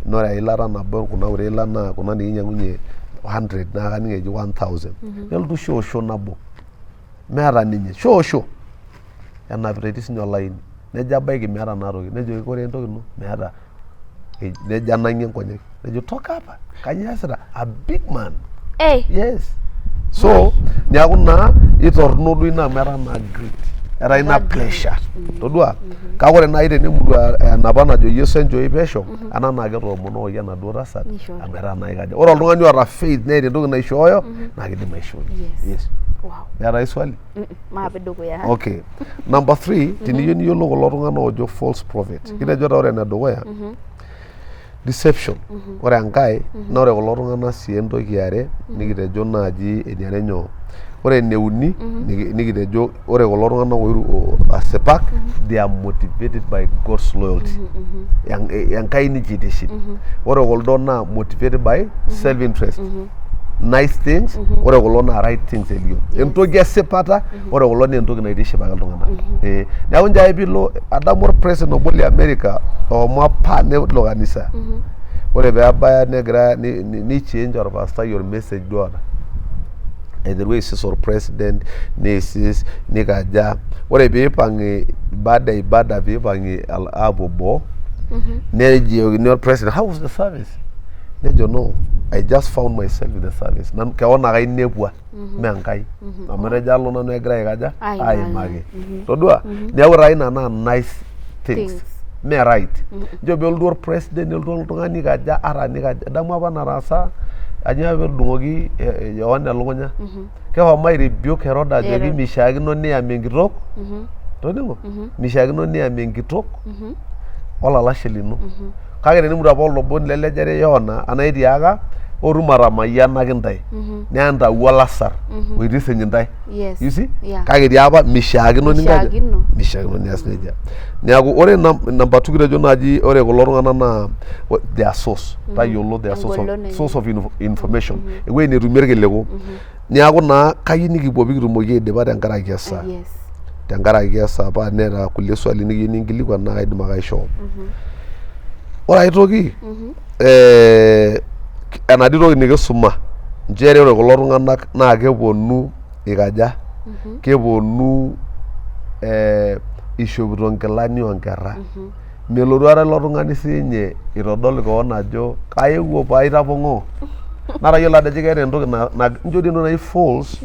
Naa ore eilata nabo kuna kuti ila naa kuna nikinyiang'unyie 100 naa kaning eji 1000. Nelotu shosho nabo meeta ninye shosho enapita etii sinye olaini nejo abaiki meeta ena toki nejoki koree entoki ino meeta nejo anang'ie nkonyek nejo toka hapa kanyoo iyasita a big man Hey. yes so neeku naa itorrono duo ina amu etaa naa greed etaa ina pleasure todua kake ore naaji tenemurua enapa najo Yesu enchooi pesho ena naa ketoomonokoki enaduo tasat Nishori. amu etaa naa ikaja ore oltung'ani oota faith neeta entoki naishooyo naa kidim aishooi Yes. yes Wow. eeta ai swali Maape dukuya. Okay. Number three, teniyieu niyiolou kulo tung'anak oojo false prophet. Kitejo taa ore enedukuya, deception. Ore enkae, naa ore kulo tung'anak sii entoki eare, nikitejo naaji eniare nyoo. Ore eneuni, nikitejo ore kulo tung'anak oiru asipak, they are motivated by God's loyalty. Enkai ninche itiship. Ore kuldo naa motivated by self interest. Nice things ore kulo naa right things elio entoki esipata ore kulo naa entoki naitiship ake iltung'anak eh neeku nchoo ake piilo adamu orpresident obo le America oshomo apa nelo kanisa ore peebaya negira ni change orpastai ormessage duo oota aiteru aisis orpresident neisis nikaja ore piipang'i baada ya ibada piipang'i aapuo boo nejokini orpresident how was the service Nejo no, I just found myself in the service. Nanu keon ake ainepua mee Enkai. Amu etejo alo nanu egira aikaja Aimaki. aimaki. Todua? Neeku taa ina naa nice things. Things. Mee right. Nchoo peelotu orpresident nelotu oltung'ani aikaja ata nikaja. Adamu apa enataasa anyoo apa petudung'oki Yohana elukunya. Keshomo ai rebuke Herod ajoki Herod. mishaakino niyami enkitok. Toning'o? Mishaakino niyami enkitok olalashe lino. Kake tenimutu apa oloboni lelejare Yohana anaa etiaka otum atamayianaki intae naa entau olasar oitising intae. Yes. You see? Yeah. Kake etii apa mishaakino ninkaja? Mishaakino. Mishaakino nias nejia. Neeku ore number two kitejo naaji ore kulo tung'anak naa their source. Tayiolo their source Engolon of, enye. source of information. Ewueji netumie irkiliku. Neeku naa kayieu nikipuo pikitumoki aidipa tenkaraki esaa. Yes. Tenkaraki esaa paa neeta kulie swali nikiyieu ninkilikuan naa kaidim ake aishoo. Ore ai toki eh, enaduo toki nikisuma nchere ore kulo tung'anak naa keponu ikaja keponu eh, ishopito nkilani oonkerra. Melotu aikata ilo tung'ani siinye itodol kewon ajo kaewuo pae itapong'oo. Natayiolo ajo keeta entoki na incho dii entoki naji false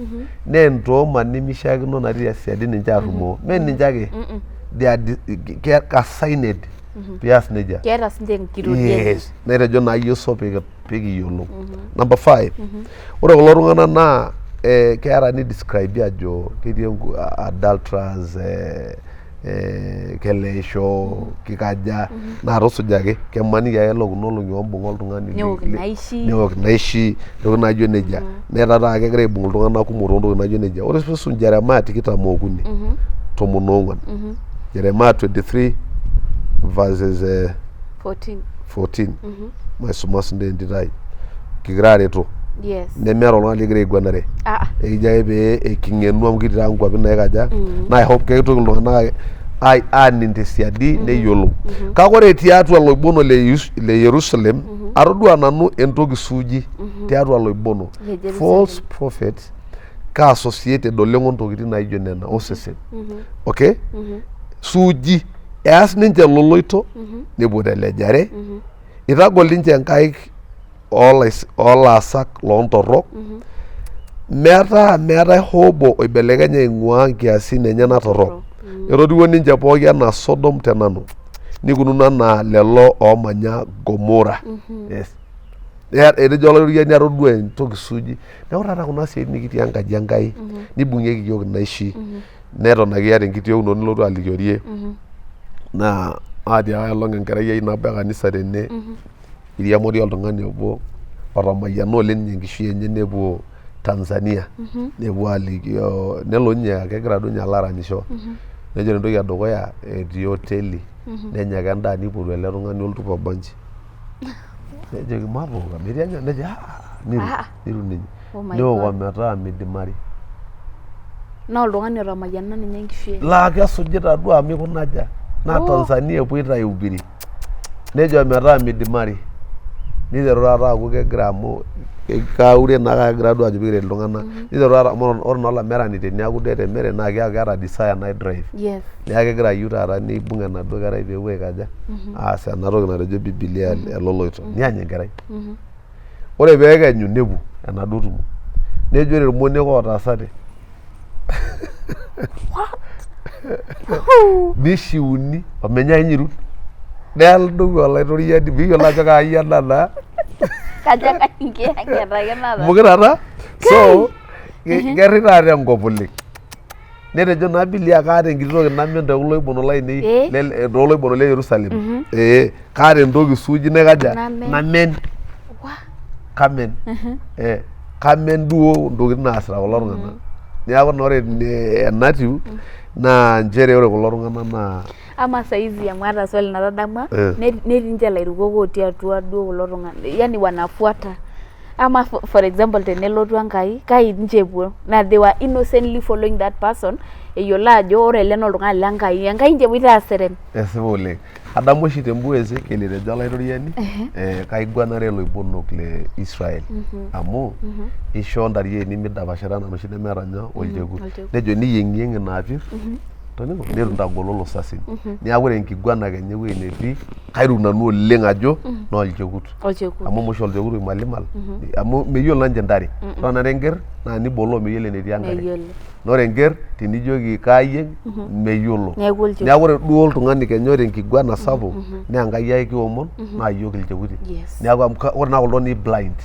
naa entooma nemishiakino natii siadi ninche arrumoo. Mee ninche ake they are assigned pias nejia. Keeta sinche enkitoria enye. Yes. Netejo naa Yesu pikiyiolou. Number five, ore kulo tung'anak naa eh, keeta ni describe ajo ketii adulterers eh, eh, keleisho kikaja naa tusuja ake kemaniki ake elo kuna olong'i ombung'a oltung'ani Neok inaishi. neok inaishi ntokitin naijo nejia netaa taa kegira aibung iltung'anak kumok toontokitin naijo nejia ore piisum Jeremiah tikitam okuni tomon oong'uan. Jeremiah 23 verses 14. 14. Maisuma sinche entito ai. Kigira areto. Yes. Nemeeta oltung'ani likigira aiguanare. Ah, Ekijo ake pee eking'enu amu kitii taa nkuapi naikaja naa I hope keitoki iltung'anak aaning tesiadi neyiolou. Kake ore tiatua loibono le Yerusalem atodua nanu entoki suuji tiatua loibono. Le Jerusalem. False prophets ka associated oleng ontokitin naijo nena osesen. Okay? Suuji eas ninche loloito nepuo telejare itagol ninche nkaik oolaasak loontorrok metaa meetae hoo obo oibelekenye aing'uaa nkiasin enyena torrok. Etotiwuo ninche pooki anaa Sodom te nanu, neikununo anaa lelo oomanya Gomora. Yes. Etejo Olaitoriani atodua entoki suuji. Neeku taata kuna siaitin nikitii enkaji Enkai nibung'ieki iyiook inaishi neton ake iyata enkiti eunoto nilotu alikiorie naa aatiaka aelong enkerai ai nabo e kanisa tene Iriamari oltung'ani obo otamayiana oleng ninye enkishui enye nepuo Tanzania nepuo alikio nelo ninye kegira duo ninye alo aranyisho nejo ore entoki edukuya etii hoteli nenya ake endaa nipotu ele tung'ani oltupa oba nji nejoki matooko metii enyamali nejo aa nirut Ah. nirut ninye Oh my neok God. ometaa midimari Naa oltung'ani otamayiana ninye enkishui enye. Laa kesujita duo amu ikuna aja naa Oh. Tanzania epuoito aihubiri nejo ometaa midimari niteru taata aaku kegira amu kaure naa kake kegira duo ajo pikiret iltung'anak niteru taata amu ore naa olamerani teniaku duo etemere naa keeku keeta desire nai drive Yes. neeku kegira ayieu taata neibung enaduo kerai peepuo aikaja aas ena toki natejo bibilia eloloito niany enkerai ore peekenyu nepuo enaduo tumo nejo ore irmoniek ootaasate nishiuni omenyaaki ninye airut nedou olaitoriani piiyiolo ajo kaayiana naa Kajo enkiyang'et ake naata. muki taata so kerri taata enkop oleng netejo naa Bilia kaata enkiti toki namen te kulo oibono lainei Eh? tooloibono le Yerusalem ee kaata entoki suuji naikaja Namen. namen Wah. kamen eh kamen duo ntokitin naasita kulo tung'anak neeku naa ore enatiu naa nchere ore kulo tung'anak naa Ama saizi amu aata swali natadamua Eh. netii ninche ilairukok otii atua duo kulo tung'anak yani wanafuata ama for example tenelotu Enkai kai ninche epuo naa they were innocently following that person eyiolo ajo ore ele naa oltung'ani le Nkai Enkai ninche epoito aaserem. Esipa oleng. Adamu oshi te mbuku e Ezekiel etejo Olaitoriani eh, kaiguanare iloibonok le Israel amu ishoo ntare ainei midapashata enaa inoshi nemeeta nyoo olchekut. Olchekut. Nejo niyieng'iyieng ina apir toning'o neitu intagololo sasin. Neeku ore enkiguana kenya ewueji netii kairuk nanu oleng ajo naa olchekut. Olchekut. Amu amaa oshi olchekut oimalimal amu meyiolo naa ninche ntare. Ore tenakata enker naa niboloo meyiolo enetii enkare. Meyiolo. Naa ore enker tenijoki kaayieng meyiolo. Neeku olchekut. Neeku ore duo oltung'ani kenya oota enkiguana sapuk naa Enkai ake kiomon naa iyiook ilchekuti. Yes. Neeku amu ore naa kuldo nii blind.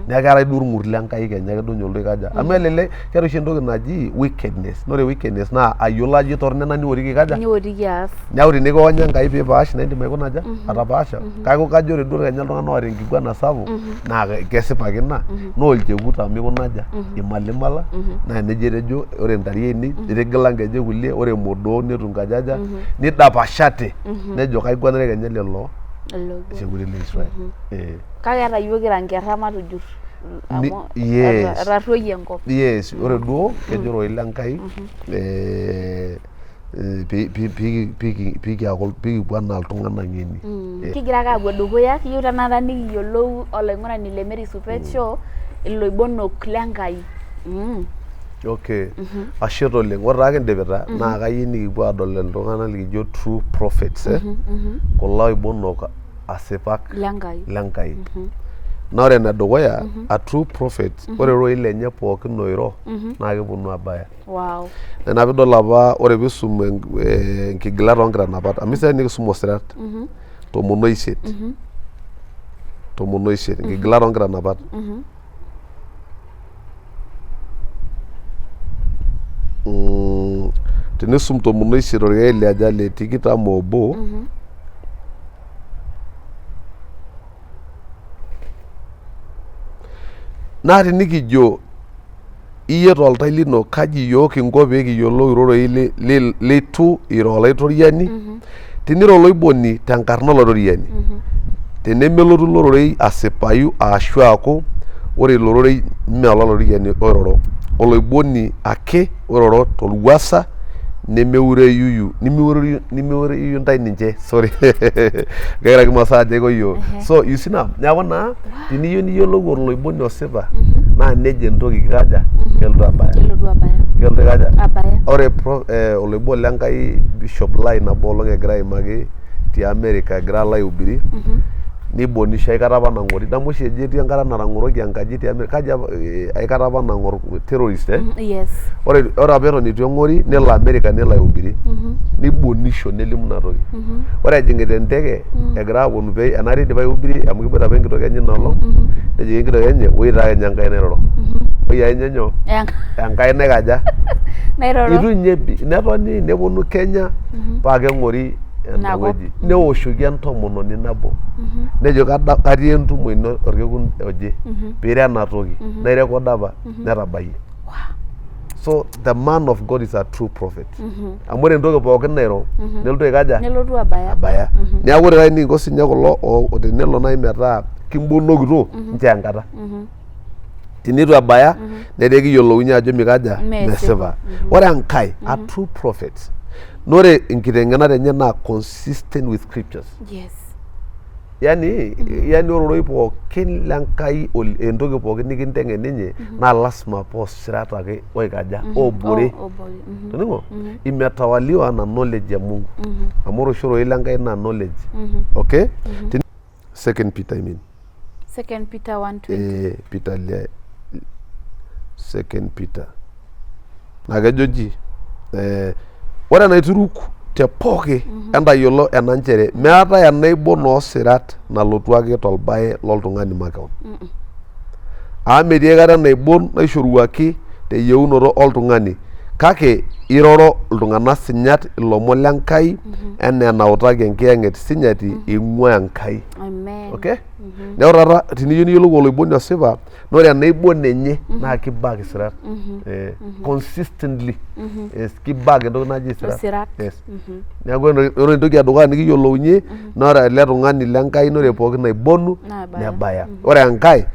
Neeku keetae duo orng'ur le Nkai kenya ake duo ninye olotu aikaja. Amu elelek keetae oshi entoki naji wickedness. Naa ore wickedness naa ayiolo ajo itorrono ena niotiki aikaja. Niotiki aas. Neeku tenikiwonya Enkai piipaash naa indim aikuna aja? Atapaasha. Kake kajo ore duo kenya iltung'anak oota enkiguana sapuk naa kesipa ake ina naa olchekut amu ikuna aja? Imalimala naa nejia etejo ore ntare ainei itigila nkejek kulie ore imodoo neitu inkajaja nidapashate nejo kaiguanare kenya lelo Lelo chekuti le Israel. Eh. Kake ata iyiook kira nkerra matujur amu Yes. etarruoyie enkop. Yes, ore duo kejo ororei le Nkai eh, pikiaku pikipuo anaa iltung'anak ng'eni. Mm. Kigira ake aapuo dukuya, kiyieu tenakata nikiyiolou olaing'urani le Mary Supet Show iloibonok le Nkai. Mm. Okay. Ashe taa oleng. Ore taa kindipita naa kayieu nikipuo aadol iltung'anak likijo true prophets eh? Kulo aibonok asipak Le Nkai. le Nkai. Naa ore enedukuya a true prophet ore irorei lenye pookin oiro naa keponu abaya. Wow. Naa ina piidol apa ore piisum nkigilat oonkitanapat amu esidai enikisum osirat 18 18 nkigilat oonkitanapat Tinisum 18 orkeek liaja le tikitam oobo naa tinikijo. Iyie toltau lino kaji iyiook kinko pee kiyiolou irorei leitu iro Olaitoriani? Teniro oloiboni tenkarna Olaitoriani, tenemelotu ilo rorei asipayu aashu aaku ore ilo rorei mme ololaitoriani oiroro, oloiboni ake oiroro tolwuasa nemiureyuyu intae ninche. Sorry. Kegira kimasaa ajo aiko yiok. So you see now, neeku naa teniyieu niyiolou oloiboni osipa naa nejia entoki kikaja kelotu abaya. Kelotu abaya. Kelotu kaja? Abaya. Ore oloiboni le Nkai Bishop lai nabo olong egira aimaki te America egira alo aihubiri neibonisho aikata apa nang'ori. Idamu oshi ejo etii enkata natang'oroki enkaji te America kaji apa aikata apa nang'or terrorist eh? Yes. Ore apa eton eitu eng'ori nelo America nelo aihubiri neibonisho nelimu ina toki. Ore ejing'ita enteke egira aaponu pee enaata eidipa aihubiri amu keboita apa enkitok enye ina olong nejoki enkitok enye woi taa kenya Enkai nairoro. Woi ake ninye nyoo Enkai naikaja Nairoro. Eitu ninye ebik netoni neponu Kenya paa keng'ori Ina kop. enewueji neoshoki entomononi nabo nejo katii entumo ino orkekun oje piiro ena toki nairekoda apa netabayie. So the man of God is a true prophet. Amu ore entoki pookin nairo nelotu aikaja? Nelotu abaya. Abaya. Neeku ore taata enikinko sinye kulo tenelo naaji metaa kimbonokito nchoo enkata. Teneitu ebaya netaa ekiyiolounye ajo mikaja? Mesipa. Mesipa. Ore enkae a true prophet naa ore inkiteng'enat enye naa consistent with scriptures. Yes. Yani, yani ore ororei pookin le Nkai entoki pookin nikinteng'en ninye naa lasima paa osirat ake oikaja obore. Obore. Toning'o? Imetawaliwa na knowledge ya Mungu. Amu ore oshi ororei le Nkai naa knowledge. Okay? Second Peter I mean. Second Peter 1:20. Peter le Second Peter. Naa kejo nji ore enaituruk te pooki entayiolo ena nchere meetae enaibon oosirat nalotu ake tolbae loltung'ani makewon. Amu metii aikata enaibon naishoruaki teyieunoto oltung'ani kake iroro iltung'anak sinyat ilomon le Nkai enaa enautaki enkiyang'et sinyati eing'ua Enkai. Amen. Okay? Neeku taata teniyieu niyiolou oloiboni osipa naa ore enaibon enye naa kibak isirat. Consistently. Yes, kibak entoki naji isirat. Isirat. Yes. Neeku ore entoki edukuya nikiyiolounye naa ore ele tung'ani le Nkai naa ore pooki naibonu Nebaya. nebaya. Ore enkae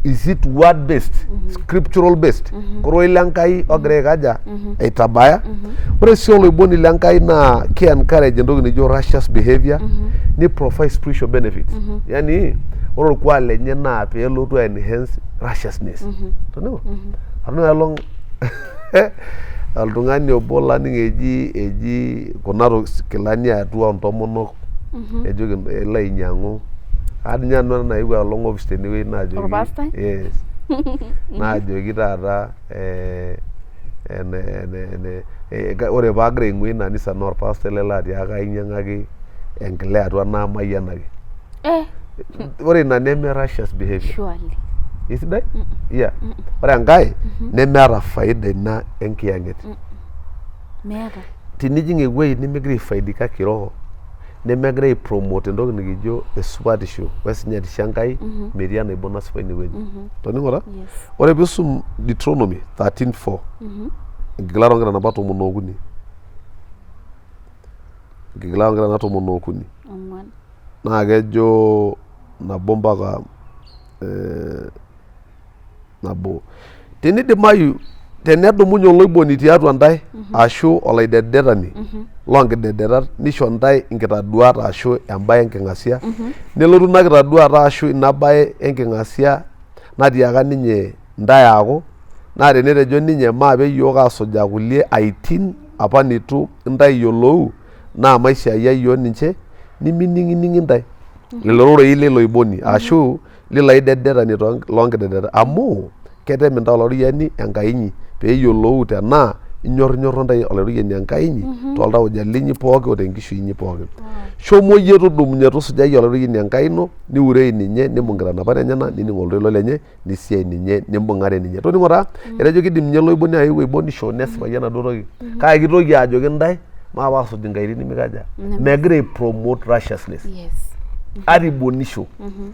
is it word based, scriptural based? Kororei le Nkai ogira aikaja aitabaya. Ore sii oloiboni le Nkai naa ki encourage entoki nijo righteous behavior ni provide spiritual benefits. Yani ore orkuak lenye naa peelotu ai enhance righteousness. Toning'o? Toning'o ai olong oltung'ani obo laning eji eji kuna kilani eatua ontomonok ejoki elo ainyang'u aata ninye nanu enaewuo aolong office tenewueji naajoki Orpastai? yes naajoki taata eh, ene, ene, ene, eh, ore paagira aing'ua ina anisa naa orpastai ele latiaka ainyang'aki enkila eatua naamayianaki Eh, ore ina neme righteous behavior surely. Isidai? Yeah. Ore enkae nemeeta faida ina enkiyang'et. Meeta. Tinijing ewueji nimigira aifaidika kiroho nemegira ai promote entoki nikijo esupatisho wesinyatisho Enkai metii enaibon nasipa inewueji. Toning'o taa? Yes. Ore piisum Deuteronomy 13:4 enkigilata oonkitanapa tomon ookuni enkigilata oonkitanapa tomon ookuni Ong'uan. naa kejo nabo mpaka nabo. Tenidimayu tenedumunye oloiboni tiatua ntae ashu olaidetdetani loo nkidedetat nisho ntae inkitaduat ashu embae enking'asia, nelotu ina kitaduata ashu ina bae enking'asia natiaka ninye ntae aaku, naa tenetejo ninye maape iyiook aasujaa kulie aitin apa neitu intae iyiolou, naa maisiayia iyiook ninche nimining'ining intae lelo rorei leilo oiboni ashu lilo aidedetani loo nkidedetat amu ketem intae Olaitoriani Enkai inyi pee eyiolou tenaa inyorrinyorro intae Olaitoriani Enkai inyi toltauja linyi pooki o tenkishui inyi pooki. Shomo iyie tudumunye tusujai Olaitoriani Enkai ino niurei ninye nimbung nkitanapat enyenak nining oltoilo lenye nisiai ninye nimbung'are ninye. Toning'o taa, etejo kidim ninye oloiboni ayeu aibonisho nesipayu enaduo toki kake kitoki ajoki intae maape aasuj inkaitin nimikaja, megira ai promote righteousness. Yes. Ata ibonisho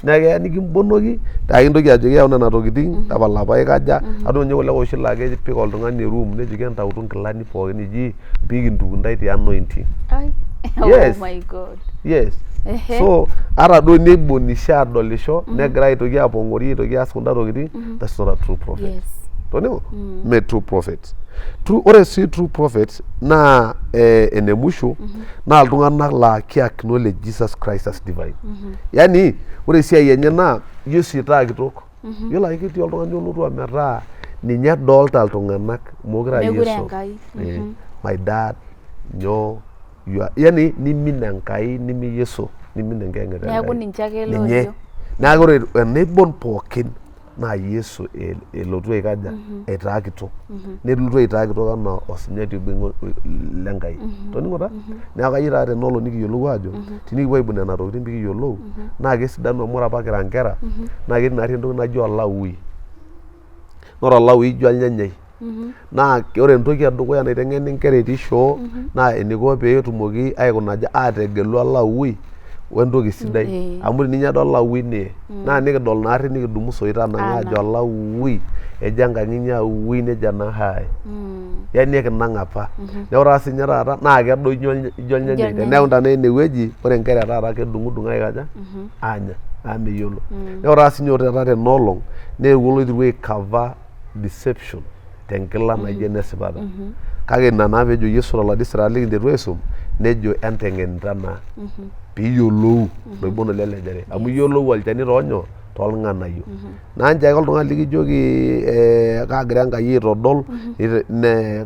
neeku keya nikimbonoki taa kintoki ajoki yau nena tokitin tapala apa aikaja. Aton ninye kulo oshi laa kepik oltung'ani eroom nejoki entautu inkilani pookin eji pikintuku intae te anointing. Ai. Yes. Oh my God. Yes. Ehe. So ata duo neibonisho adolisho negira aitoki apong'ori aitoki aas kunda tokitin, that's not a true prophet. Yes. Toning'o? Mee true prophet. True, ore sii true prophet naa ene musho naa iltung'anak laa ki acknowledge Jesus Christ as divine. Yaani ore esiai enye naa Yesu itaa kitok. Yiolo ake ketii oltung'ani olotu ometaa ninye edolta iltung'anak mokure aa Mekure Yesu. Enkai. My dad nyoo you are, yani nimin Enkai nimi Yesu nimin enkiyang'et Neeku Enkai. ninche ake Ninye. loolio. Neeku ore enaibon pookin naa Yesu elotu aikaja aitaa kitok. Nelotu aitaa kitok anaa osinyati obo le Nkai. Toning'o taa? Neeku kayieu taata tena olong nikiyiolou aajo tenikipuo aibung nena tokitin pikiyiolou naa kesidanu amu ore apa kira nkera naa ketii naarri entoki naji olaui. Naa ore olaui ijo olnyanyai. Naa ore entoki edukuya naiteng'eni inkera etii shoo naa eniko pee etumoki aikuna aja aategelu olaui wentoki sidai. Amu teninya doi olaui niye. Naa nikidol naarri nikidumu isoitok anang'aa ajo olaui ejo enkang inyi aui nejo ena haai. Yani ekinang apa. Neeku ore taa siinye taata naa kedo ijo ijo olnyanyai. Teneeku tenakata enewueji ore inkera e taata kedung'udung aikaja aanya amu meyiolo. Neeku ore taa siinye taata tena olong neewuo oloiteru ai cover deception tenkila naijo enesipata. Kake ina naa peejo Yesu toladi sira likinterua aisum nejo enteng'enita naa piiyiolou loibon lelejare amu iyiolou olchani toonyoo tolng'anayio. Naa nchoo ake oltung'ani likijoki kaagira Enkai aitodol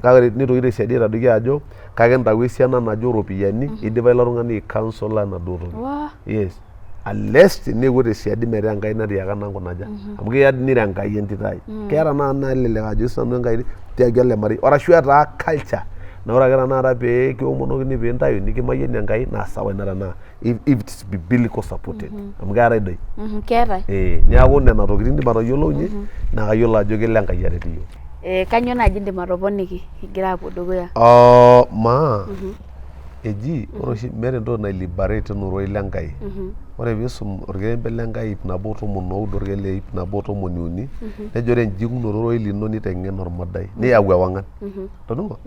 kake nitoki tesiadi aitadoiki ajo kake ntau esiana naje oropiyiani idipa ilo tung'ani aikansula enaduo toki. Yes. Unless teneewuo tesiadi metaa Enkai natiaka naa nkuna aja. Amu keya niro Enkai entito ai. Keeta naa nelelek ajo sinanu Enkai tiaki ele marei arashu etaa culture naa ore ake tenakata pee kiomonokini piintayu nikimayiani Enkai naa sawa ina tenaa if it's biblical supported. Amu keetae doi. Keetae. Ee neeku nena tokitin indim atayiolounyie naa kayiolo ajo kelo Enkai aret iyiook. Kainyoo naaji indim atoponiki kigira aapuo dukuya? Maa Eji ore oshi meeta entoki nai liberate enaa ororei le Nkai. Ore piisum orkerembe le Nkai ip nabo o tomon oudo orkerembe le ip nabo o tomoni uni nejo ore enjing'unoto ororei lino niteng'en ormodai neyau ewang'an. Toning'o?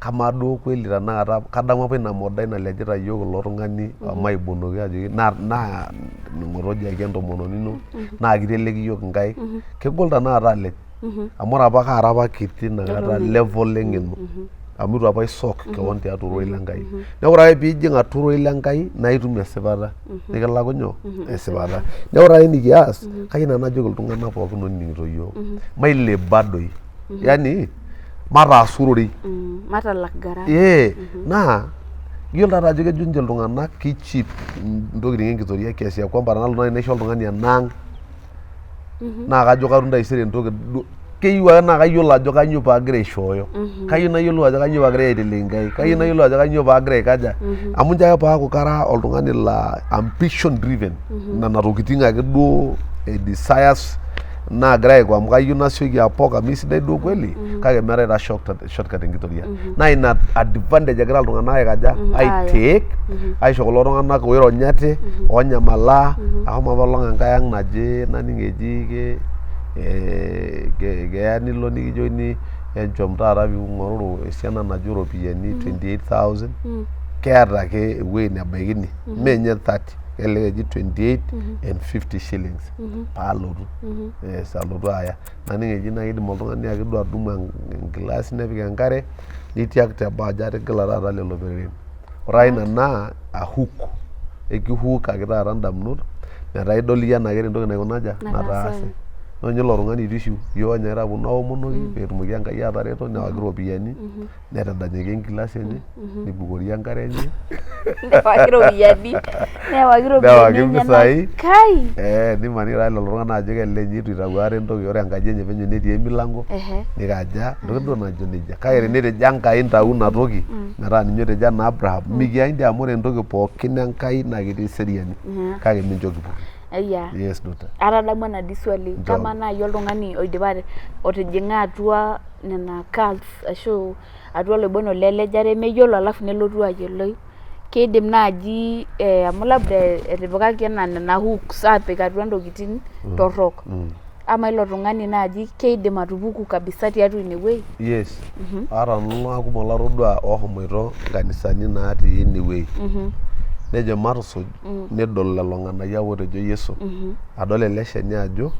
Kamaa duo kweli tenakata kadamu apa ina modai nalejita iyiook ilo tung'ani omaibonoki ajoki naa naa ng'otoje ake entomononi ino naa kiteleki iyiook inkaik. Kegol tenakata alej. Amu ore apa kaara apa kiti inakata level eng'eno amu itu apa aisok kewon tiatua ororei le Nkai. Neeku ore ake piijing atua ororei le Nkai naa itum esipata nikilaku nyoo esipata. Neeku ore ake enikias kayieu nanu najoki iltung'anak pookin oining'ito iyiook maileba doi yani mataas ororei. Matalak gharama. Ee naa iyiolo taata ajo kejo ninche iltung'anak ki cheap intokitin enkitoria kiasi ya kwamba tenalo naaji naisho oltung'ani enaang naa kajo katum taisere entoki duo keyieu ake naa kayiolo ajo kanyoo paagira aishooyo kayieu nayiolou ajo kanyoo paagirae aiteleki inkaik kayieu nayiolou ajo kanyoo paagira aikaja amu nchoo ake paaku kara oltung'ani laa ambition driven nena tokitin ake duo e desires naagira aiko amu kayieu nasioki apok amu isidai duo kweli kake meetae taa shortcut enkitoria naa ina advantage egira iltung'anak aikaja Aaya. ai take aisho kulo tung'anak oironyate onyamalaa ahomo apa olong enkae ang naje naning eji ke eh, keya nilo nikijokini enchom taata ping'oruru esiana naje oropiyiani 28000 keeta ake ewueji nebaiki ine mee ninye 30 kelelek eji 28 and 50 shillings paalotu yes alotu aya naning eji naa kidim oltung'ani ake duo atudumu enkilasi nepik enkare nitiak teboo ajo atigila taata lelo pereren ore ake ina naa a hook ekihook ake taata indamunot metaa idol iyie enaa keeta entoki naikuna aja nataase naa ninye ilo tung'ani eitu ishiu iyiook onyaakita aponu aomonoki peetumoki Enkai atareto newaki iropiyiani netadanyaki enkilasi enye nibukori enkare enye Newaki iropiyiani newaki iropiyiani Newaki enyenak impisai. kai Eh, nimaniki taa lelo tung'anak ajo kelelek ninye eitu itau ate entoki ore enkaji enye penyo netii emilanko nikaja ntokitin duo naijo nejia kake tenetejo Enkai ntau ina toki metaa ninye otejo anaa Abraham mikiany dii amu ore entoki pookin Enkai naa ketii eseriani kake mincho kipurri. Ayia. Yes daughter. Atadamua enadi swali Nchoo. kamaa naaji oltung'ani oidipa otijing'a atua nena cults ashu atua oloiboni lelejare meyiolo alafu nelotu ayiolou. Keidim naaji eh, amu labda etipikaki enaa nena hooks aapik atua ntokitin torrok. Amaa ilo tung'ani naaji keidim atupuku kabisa tiatua ine wuei? Yes. Aata nanu iltung'anak kumok latodua oohomoito nkanisani natii ine wuei. Nejo matusuj nedol lelo ng'anayio apa ootejo Yesu adol ele shani ajo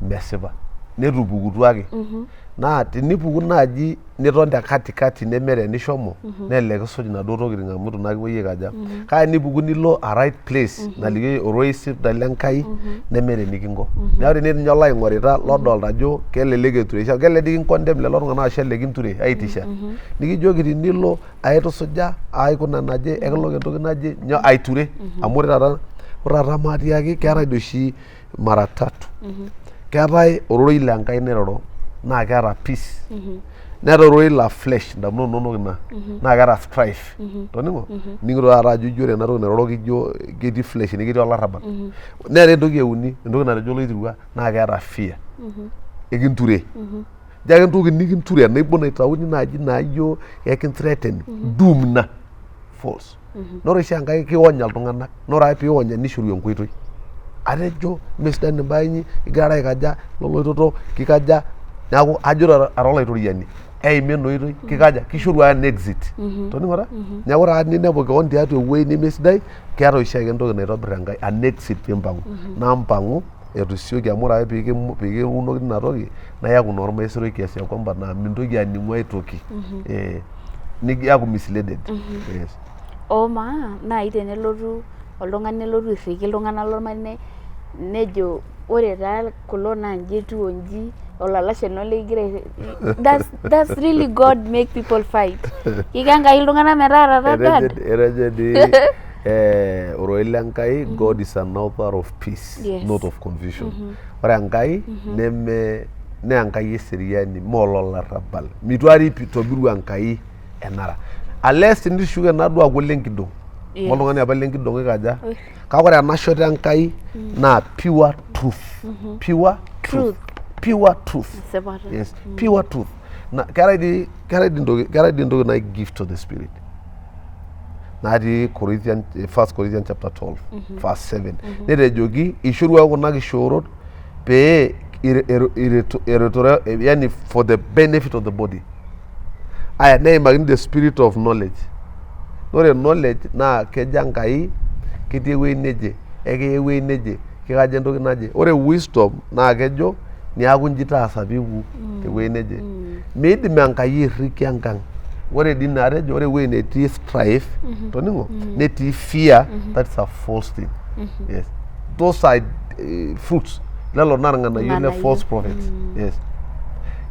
mesipa. Netupukutuo ake. Naa tenipuku naaji niton te katikati nemeeta enishomo nelelek kisuj inaduo tokitin amu itu naa kipuoi aikaja kake enipuku nilo a right place nalikioi ororei sidai le Nkai nemeeta enikinko neeku tenetii ninye oloing'orita lodolta ajo kelelek etureisho kelelek dii kinkondem lelo tung'anak ashu elelek kinture aitisha nikijoki tinilo aitusuja aikuna naje ekilok entoki naje nyoo aiture amu ore taata ore taata maatiaki keetae dii oshi mara tatu keetae ororei le Nkai niroro naa keeta peace neetae ororei laa flesh indamunot inonok ina naa keeta strife toning'o ining'ito taata ajo ijo ore ena toki nairoroki ijo ketii flesh ene ketii olarrabal neetae entoki euni entoki natejo oloitirua naa keeta fear ekinture ijo ake entoki nikinture enaibo naitauni naaji naijo ekinthreaten doom ina false naa ore oshi Enkai kionya iltung'anak naa ore ake piionya nishoru enkoitoi atejo mesidan imbaa inyi igirara aikaja loloitoto kikaja neeku ajo ara olaitoriani eima ena oitoi kikaja kishoru ake an exit toning'o taa neeku ore ake teninepu kewon tiatua ewueji nemesidai keeta oshiake entoki naitobirr Enkai an exit pimpang'u naa mpang'u eitu isioki amu ore ake pee kiunokini ina toki naa iyaku naa ormaisuri kiasi ya kwamba naa mintoki aning'u aitoki eh, niaku misleaded yes. Omaa naaji tenelotu oltung'ani nelotu airriki iltung'anak lormarei nejo ore taa kulo naa inji etiu onji olalashe lino likigira does really God make people fight? Kiko Enkai iltung'anak metaarata God? Etejo dii eh, ororei le Nkai God is an author of peace not of confusion. Ore Enkai neme naa Enkai eseriani mee ololarrabal. Mitu aikata itobiru Enkai enara. Unless tinishuko ena duo aaku olenkidong. Amu oltung'ani apa lenkidong oikaja kake ore ena shoto Enkai naa pure truth. Pure truth. Pure truth. Esipata. Yes, pure truth. Na keetae dii keetae dii entoki keetae dii entoki naji gift of the spirit natii Corinthian, First Corinthians chapter 12 verse 7 netejoki ishoruaki kuna kishoorot pee eretore yani for the benefit of the body. Aya neimakini the spirit of knowledge. Ore knowledge naa kejo Enkai ketii ewueji neje, ekiya ewueji neje, kikaja entoki naje. Ore wisdom naa kejo niaku inji taasa piipuku tewueji neje. Miidim Enkai airrikia enkang. Ore dii ina atejo ore ewueji netii strife toning'o netii fear that's a false thing. Yes. Those are fruits lelo naa irng'anayio le Irng'anayio. false prophets. Yes.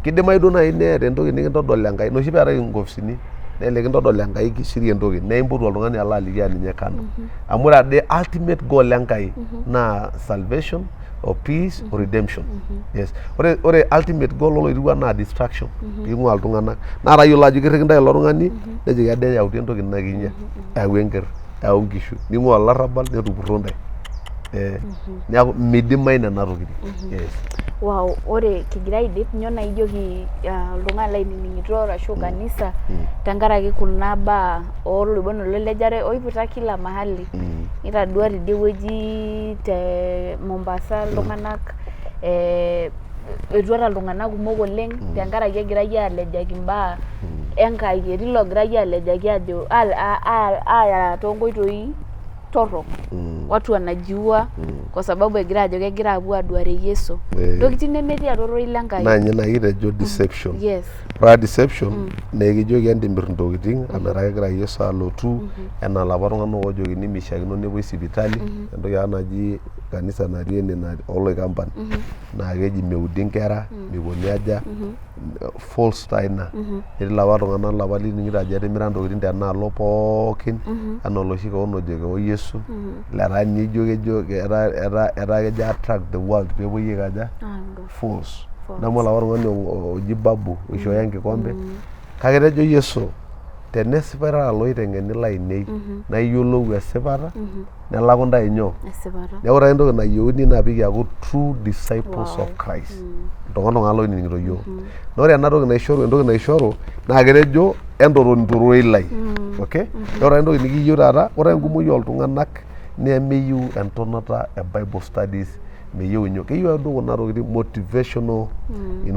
Kidimayu duo naaji neeta entoki nikintodol Enkai inoshi peetae inkopisini nelelek kintodol Enkai siri entoki naa impotu oltung'ani alo aliki aninye kando. Amu ore ade ultimate goal Enkai naa salvation o peace o redemption. Yes. Ore ore ultimate goal oloirua naa destruction piing'ua iltung'anak. Naa tayiolo ajo kirriki intae ilo tung'ani nejoki ade yautu entoki nikinya, yau enkerr, yau inkishu, ning'ua olarrabal netupurro intae. Eh, neeku midimayu nena tokitin. Yes. Wow, ore kigira aidip, nyoo naaji ijoki oltung'ani lainining'ito arashu kanisa tenkaraki kuna baa oloibon olelejare oiputa kila mahali. Nitadua tidie wueji te Mombasa iltung'anak eh, etuata iltung'anak kumok oleng tenkaraki egirai alejaki imbaa Enkai. Etii loogirai alejaki ajo aya toonkoitoi torrok. Watu wanajiua kwa sababu egira ajo kegira apuo aduare Yesu. Ntokitin nemetii atua ororei le Nkai. Naa ninye naaji kitejo deception. Yes. Ore deception naa ekijoki entimirr intokitin ametaa kegira Yesu alotu enaa ilapa tung'anak oojokini mishiakino nepuoi sipitali entoki apa naji kanisa natii ene ooloikamban naa keji meudi inkera meikoni aja false taa ina. Netii ilapa tung'anak lapa lining'ito ajo etimira intokitin tenaalo pookin enaa oloshi kewon ojo keo Yesu letaa ninye ijo kejo etaa kejo attract the world peepuoi aikaja false. Idamu olapa tung'ani oji Babu oishooyo enkikombe kake etejo Yesu. Tenesipa irara iloiteng'eni lainei naa iyiolou esipata nelaku intae nyoo? Esipata. Neeku ore ake entoki nayieuni naa pee kiaku true disciples of Christ. Iltung'anak iltung'anak loinining'ito iyiook. Naa ore ena toki naishoru entoki naishoru naa ketejo entotoni tororei lai. Okay? Naa ore ake entoki nikiyieu taata, ore enkumoi ooltung'anak nemeyieu entonata e Bible studies meyieu nyoo keyieu ake duo kuna tokitin motivational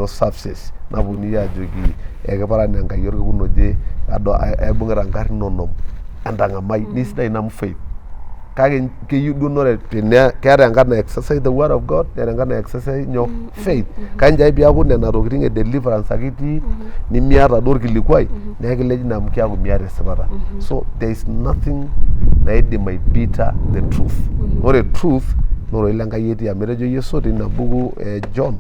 services naponunui ajoki ekiparan Enkai orkekun oje aibung'ita inkarn onom entang'amai naa isidai ina amu faith kake keyieu duo naa ore tene keeta enkata nae exercise the word of God neeta enkata nae exercise nyoo faith kake nchoo ake piaku nena tokitin e deliverance ake itii nimiata duo orkilikuai naa ekilej ina amu keeku miata esipata so there is nothing naidim aibita the truth ore truth naa ororei le Nkai etii amu etejo Yesu tina buku e John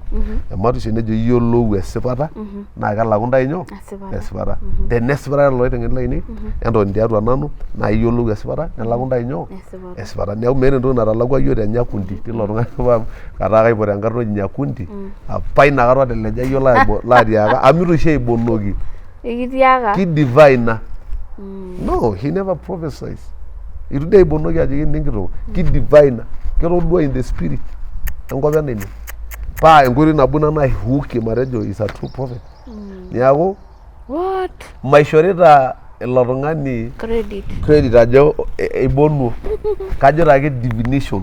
ematisho nejo iyiolou esipata naa kelaku intae nyoo Esipata. esipata tenesipata lelo oiteng'eni lainei entotoni tiatua nanu naa iyiolou esipata nelaku intae nyoo Esipata. esipata neeku meeta entoki natalakua iyiook te Nyakundi tilo tung'ani apa kataa kaipot enkarna oji Nyakundi apa inakata oteleja iyiook laatiaka amu itu oshi aibonoki Ekitiaka. ki divine ina no he never prophesies itu dii aibonoki ajoki enenkitok ki divine ina ketodua in the spirit enkop ena ine paa enkoitoi nabo ina naihuukie matejo is a true prophet niaku What? maishorita ilo tung'ani Credit. credit ajo eibonuo kajo ake divination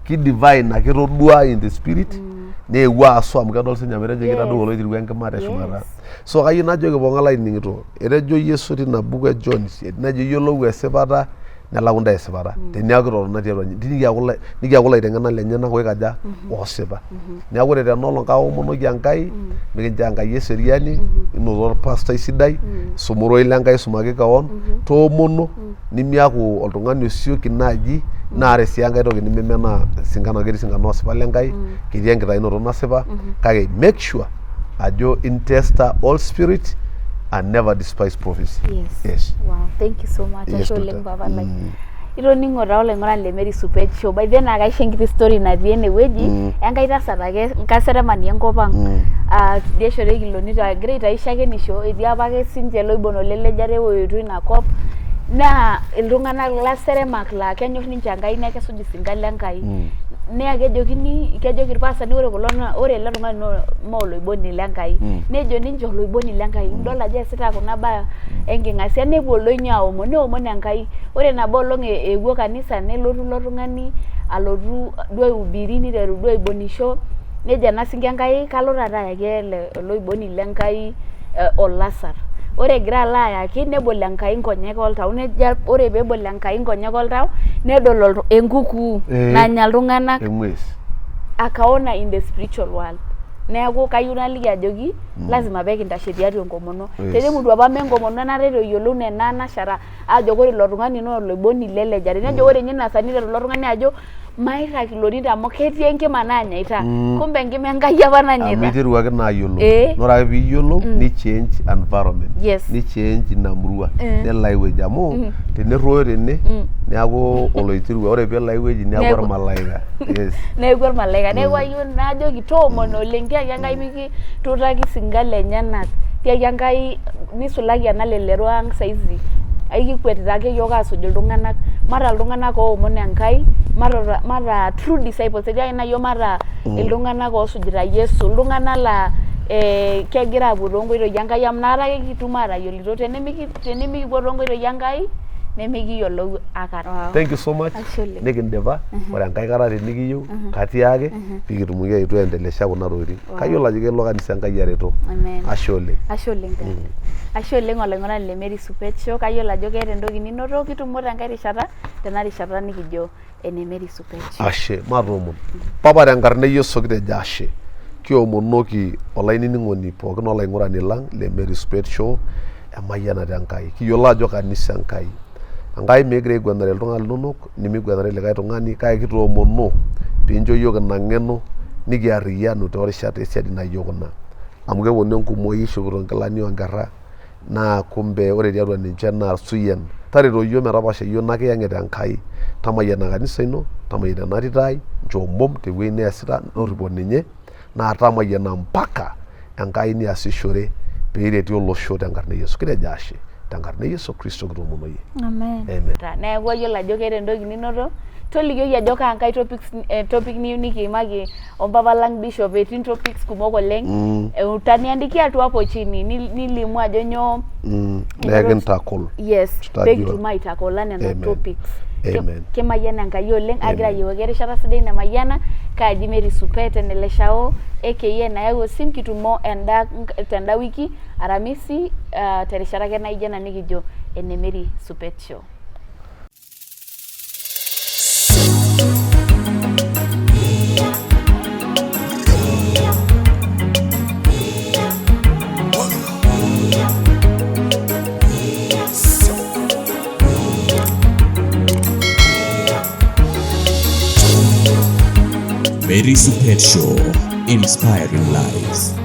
ki divine ake etodua in the spirit neewuo aasu amu kedol sinye amu etejo kitadou oloitirwuo enkima teshumata so kayieu najoki pookin lainining'ito etejo Yesu tina buku e John isiet nejo iyiolou esipata nelaku intae esipata teniaku kitotona tiatua ninye nikiaku ilaiteng'enak lenyenak oikaja oosipa neeku ore tena olong kaomonoki Enkai mikinchoo Enkai eseriani inoto orpastai sidai isuma ororei le Nkai isumaki kewon toomono nimiaku oltung'ani osioki naaji naa ore sii enkae toki nimimenaa isinkan amu ketii isinkan oosipa le Nkai ketii enkitayunoto nasipa kake make sure ajo intesta all spirit and never despise prophecy. Yes. Yes. Wow, thank you so much. Yes, Ashe daughter. oleng papa lai. Itoning'o taa olaing'urani le Mary Supet Show. By then naa kaisho enkiti story natii ene wueji enkai tasat ake nkaseremani enkop ang. Ah, tidia shoto e Kilonito egira aitayu shakenisho etii apake sinche Loibon ole Lejare oetuo ina kop naa iltung'anak laseremak laa kenyorr ninche Enkai naa kesuj isinkan le Nkai. Naa kejokini kejoki irpastani ore kulo naa ore ele tung'ani naa mee oloiboni le Nkai. Nejo ninche oloiboni le Nkai. Idol ajo eesita kuna baa enking'asia nepuo ildonyio aomon neomon Enkai. Ore nabo olong eewuo kanisa nelotu ilo tung'ani alotu duo aihubiri niteru duo aibonisho nejo ena sinki Enkai kalo taata ayaki ele oloiboni le Nkai olasar. Ore egira alo ayaki nebol Enkai nkonyek oltau nejo ore peebol Enkai nkonyek oltau nedol enkukuu nanya iltung'anak. Eng'ues. Akaona in the spiritual world. Neeku kayieu naliki ajoki lazima pee kintashe tiatua enkomono. Tenemutu apa mee enkomono enare eyiolou nena anashara ajo ore ilo tung'ani naa oloiboni lelejare. Nejo ore ninye ina saa niteru ilo tung'ani ajo mairrag ilonito amu ketii enkima naanyaita. Kumbe enkima Enkai apa Amu nanyaita. iteruaki naa ayiolou. Ee. Naa ore ake piiyiolou ni change environment. Yes. Ni change ina murua. Nelo ai wueji amu tenerruoyo tene neeku oloitirua ore peelo ai wueji neeku ormalaika. Yes. Neeku ormalaika. Neeku ayieu najoki toomono oleng tiaki Enkai mikitutaki isinkan lenyenak. Tiaki Enkai nisulaki ena lelero ang saizi aikikwetita ake iyiook aasuj iltung'anak mata iltung'anak oomon Enkai mata true disciples etii ake naa iyiook mata iltung'anak oosujita Yesu iltung'anak laa eh, kegira aapuo toonkoitoi Enkai amu inakata ake kitum aatayiolito tenemikipuo toonkoitoi Enkai nemikiyiolou akata. Thank you so much. Ashe oleng. Nikindipa. Ore enkae kata tenikiyieu katii ake pikitumoki aetu aendelesha kuna tokitin. Kayiolo ajo kelo kanisa Enkai areto. Amen. Ashe oleng. Ashe oleng taata. Ashe oleng olaing'urani le Mary Supet Show. Kayiolo ajo keeta entoki ninoto. Kitumo tenkae rishata tena rishata nikijo ene Mary Supet Show. Ashe, matoomon. Papa tenkarna e Yesu kitejo ashe. Kiomonoki olainining'oni pookin olaing'urani lang le Mary Supet Show emayianata Enkai. Kiyiolo ajo kanisa Enkai. Enkai mikigira aiguanare iltung'anak linonok nimiguanare likae tung'ani kake kitoomono piincho iyiook ina ng'eno nikiarriyianu toorishat esiadi naijo kuna. Amu keponu enkumoi ishopito inkilani oonkerra naa kumbe ore tiatua ninche naa irsuyian. Tareto iyiook metapaasha iyiook ina kiyang'et Enkai. Tamayiana kanisa ino, tamayiana ena tito ai, nchoo omom tewueji neesita torripo ninye naa tamayiana mpaka Enkai niasishore pee iretie olosho tenkarna e Yesu. Kitejo ashe. Tenkarna e Yesu Kristo kitoomono iyie. Amen. Amen. Neeku ayiolo ajo keeta entoki ninoto. Tolikioki ajo kaa nkae topics, topic niyieu nikiimaki ompapa lang Bishop. Etii topics kumok oleng. Utaniandikia tu hapo chini nilimu ajo nyoo Nee kintakol. Yes, Tutajua. pekitum aitakola nena Amen. topics. Amen. Kemayiana Enkai oleng, agira Amen. ayiewuaki erishata sidai nemayiana, kaaji Mary Supet eneleshao aka nayau osim kitumo enda tenda wiki Aramisi terishata ake naijo ena nikijo ene Mary Supet Show. Mary Supet Show, inspiring lives.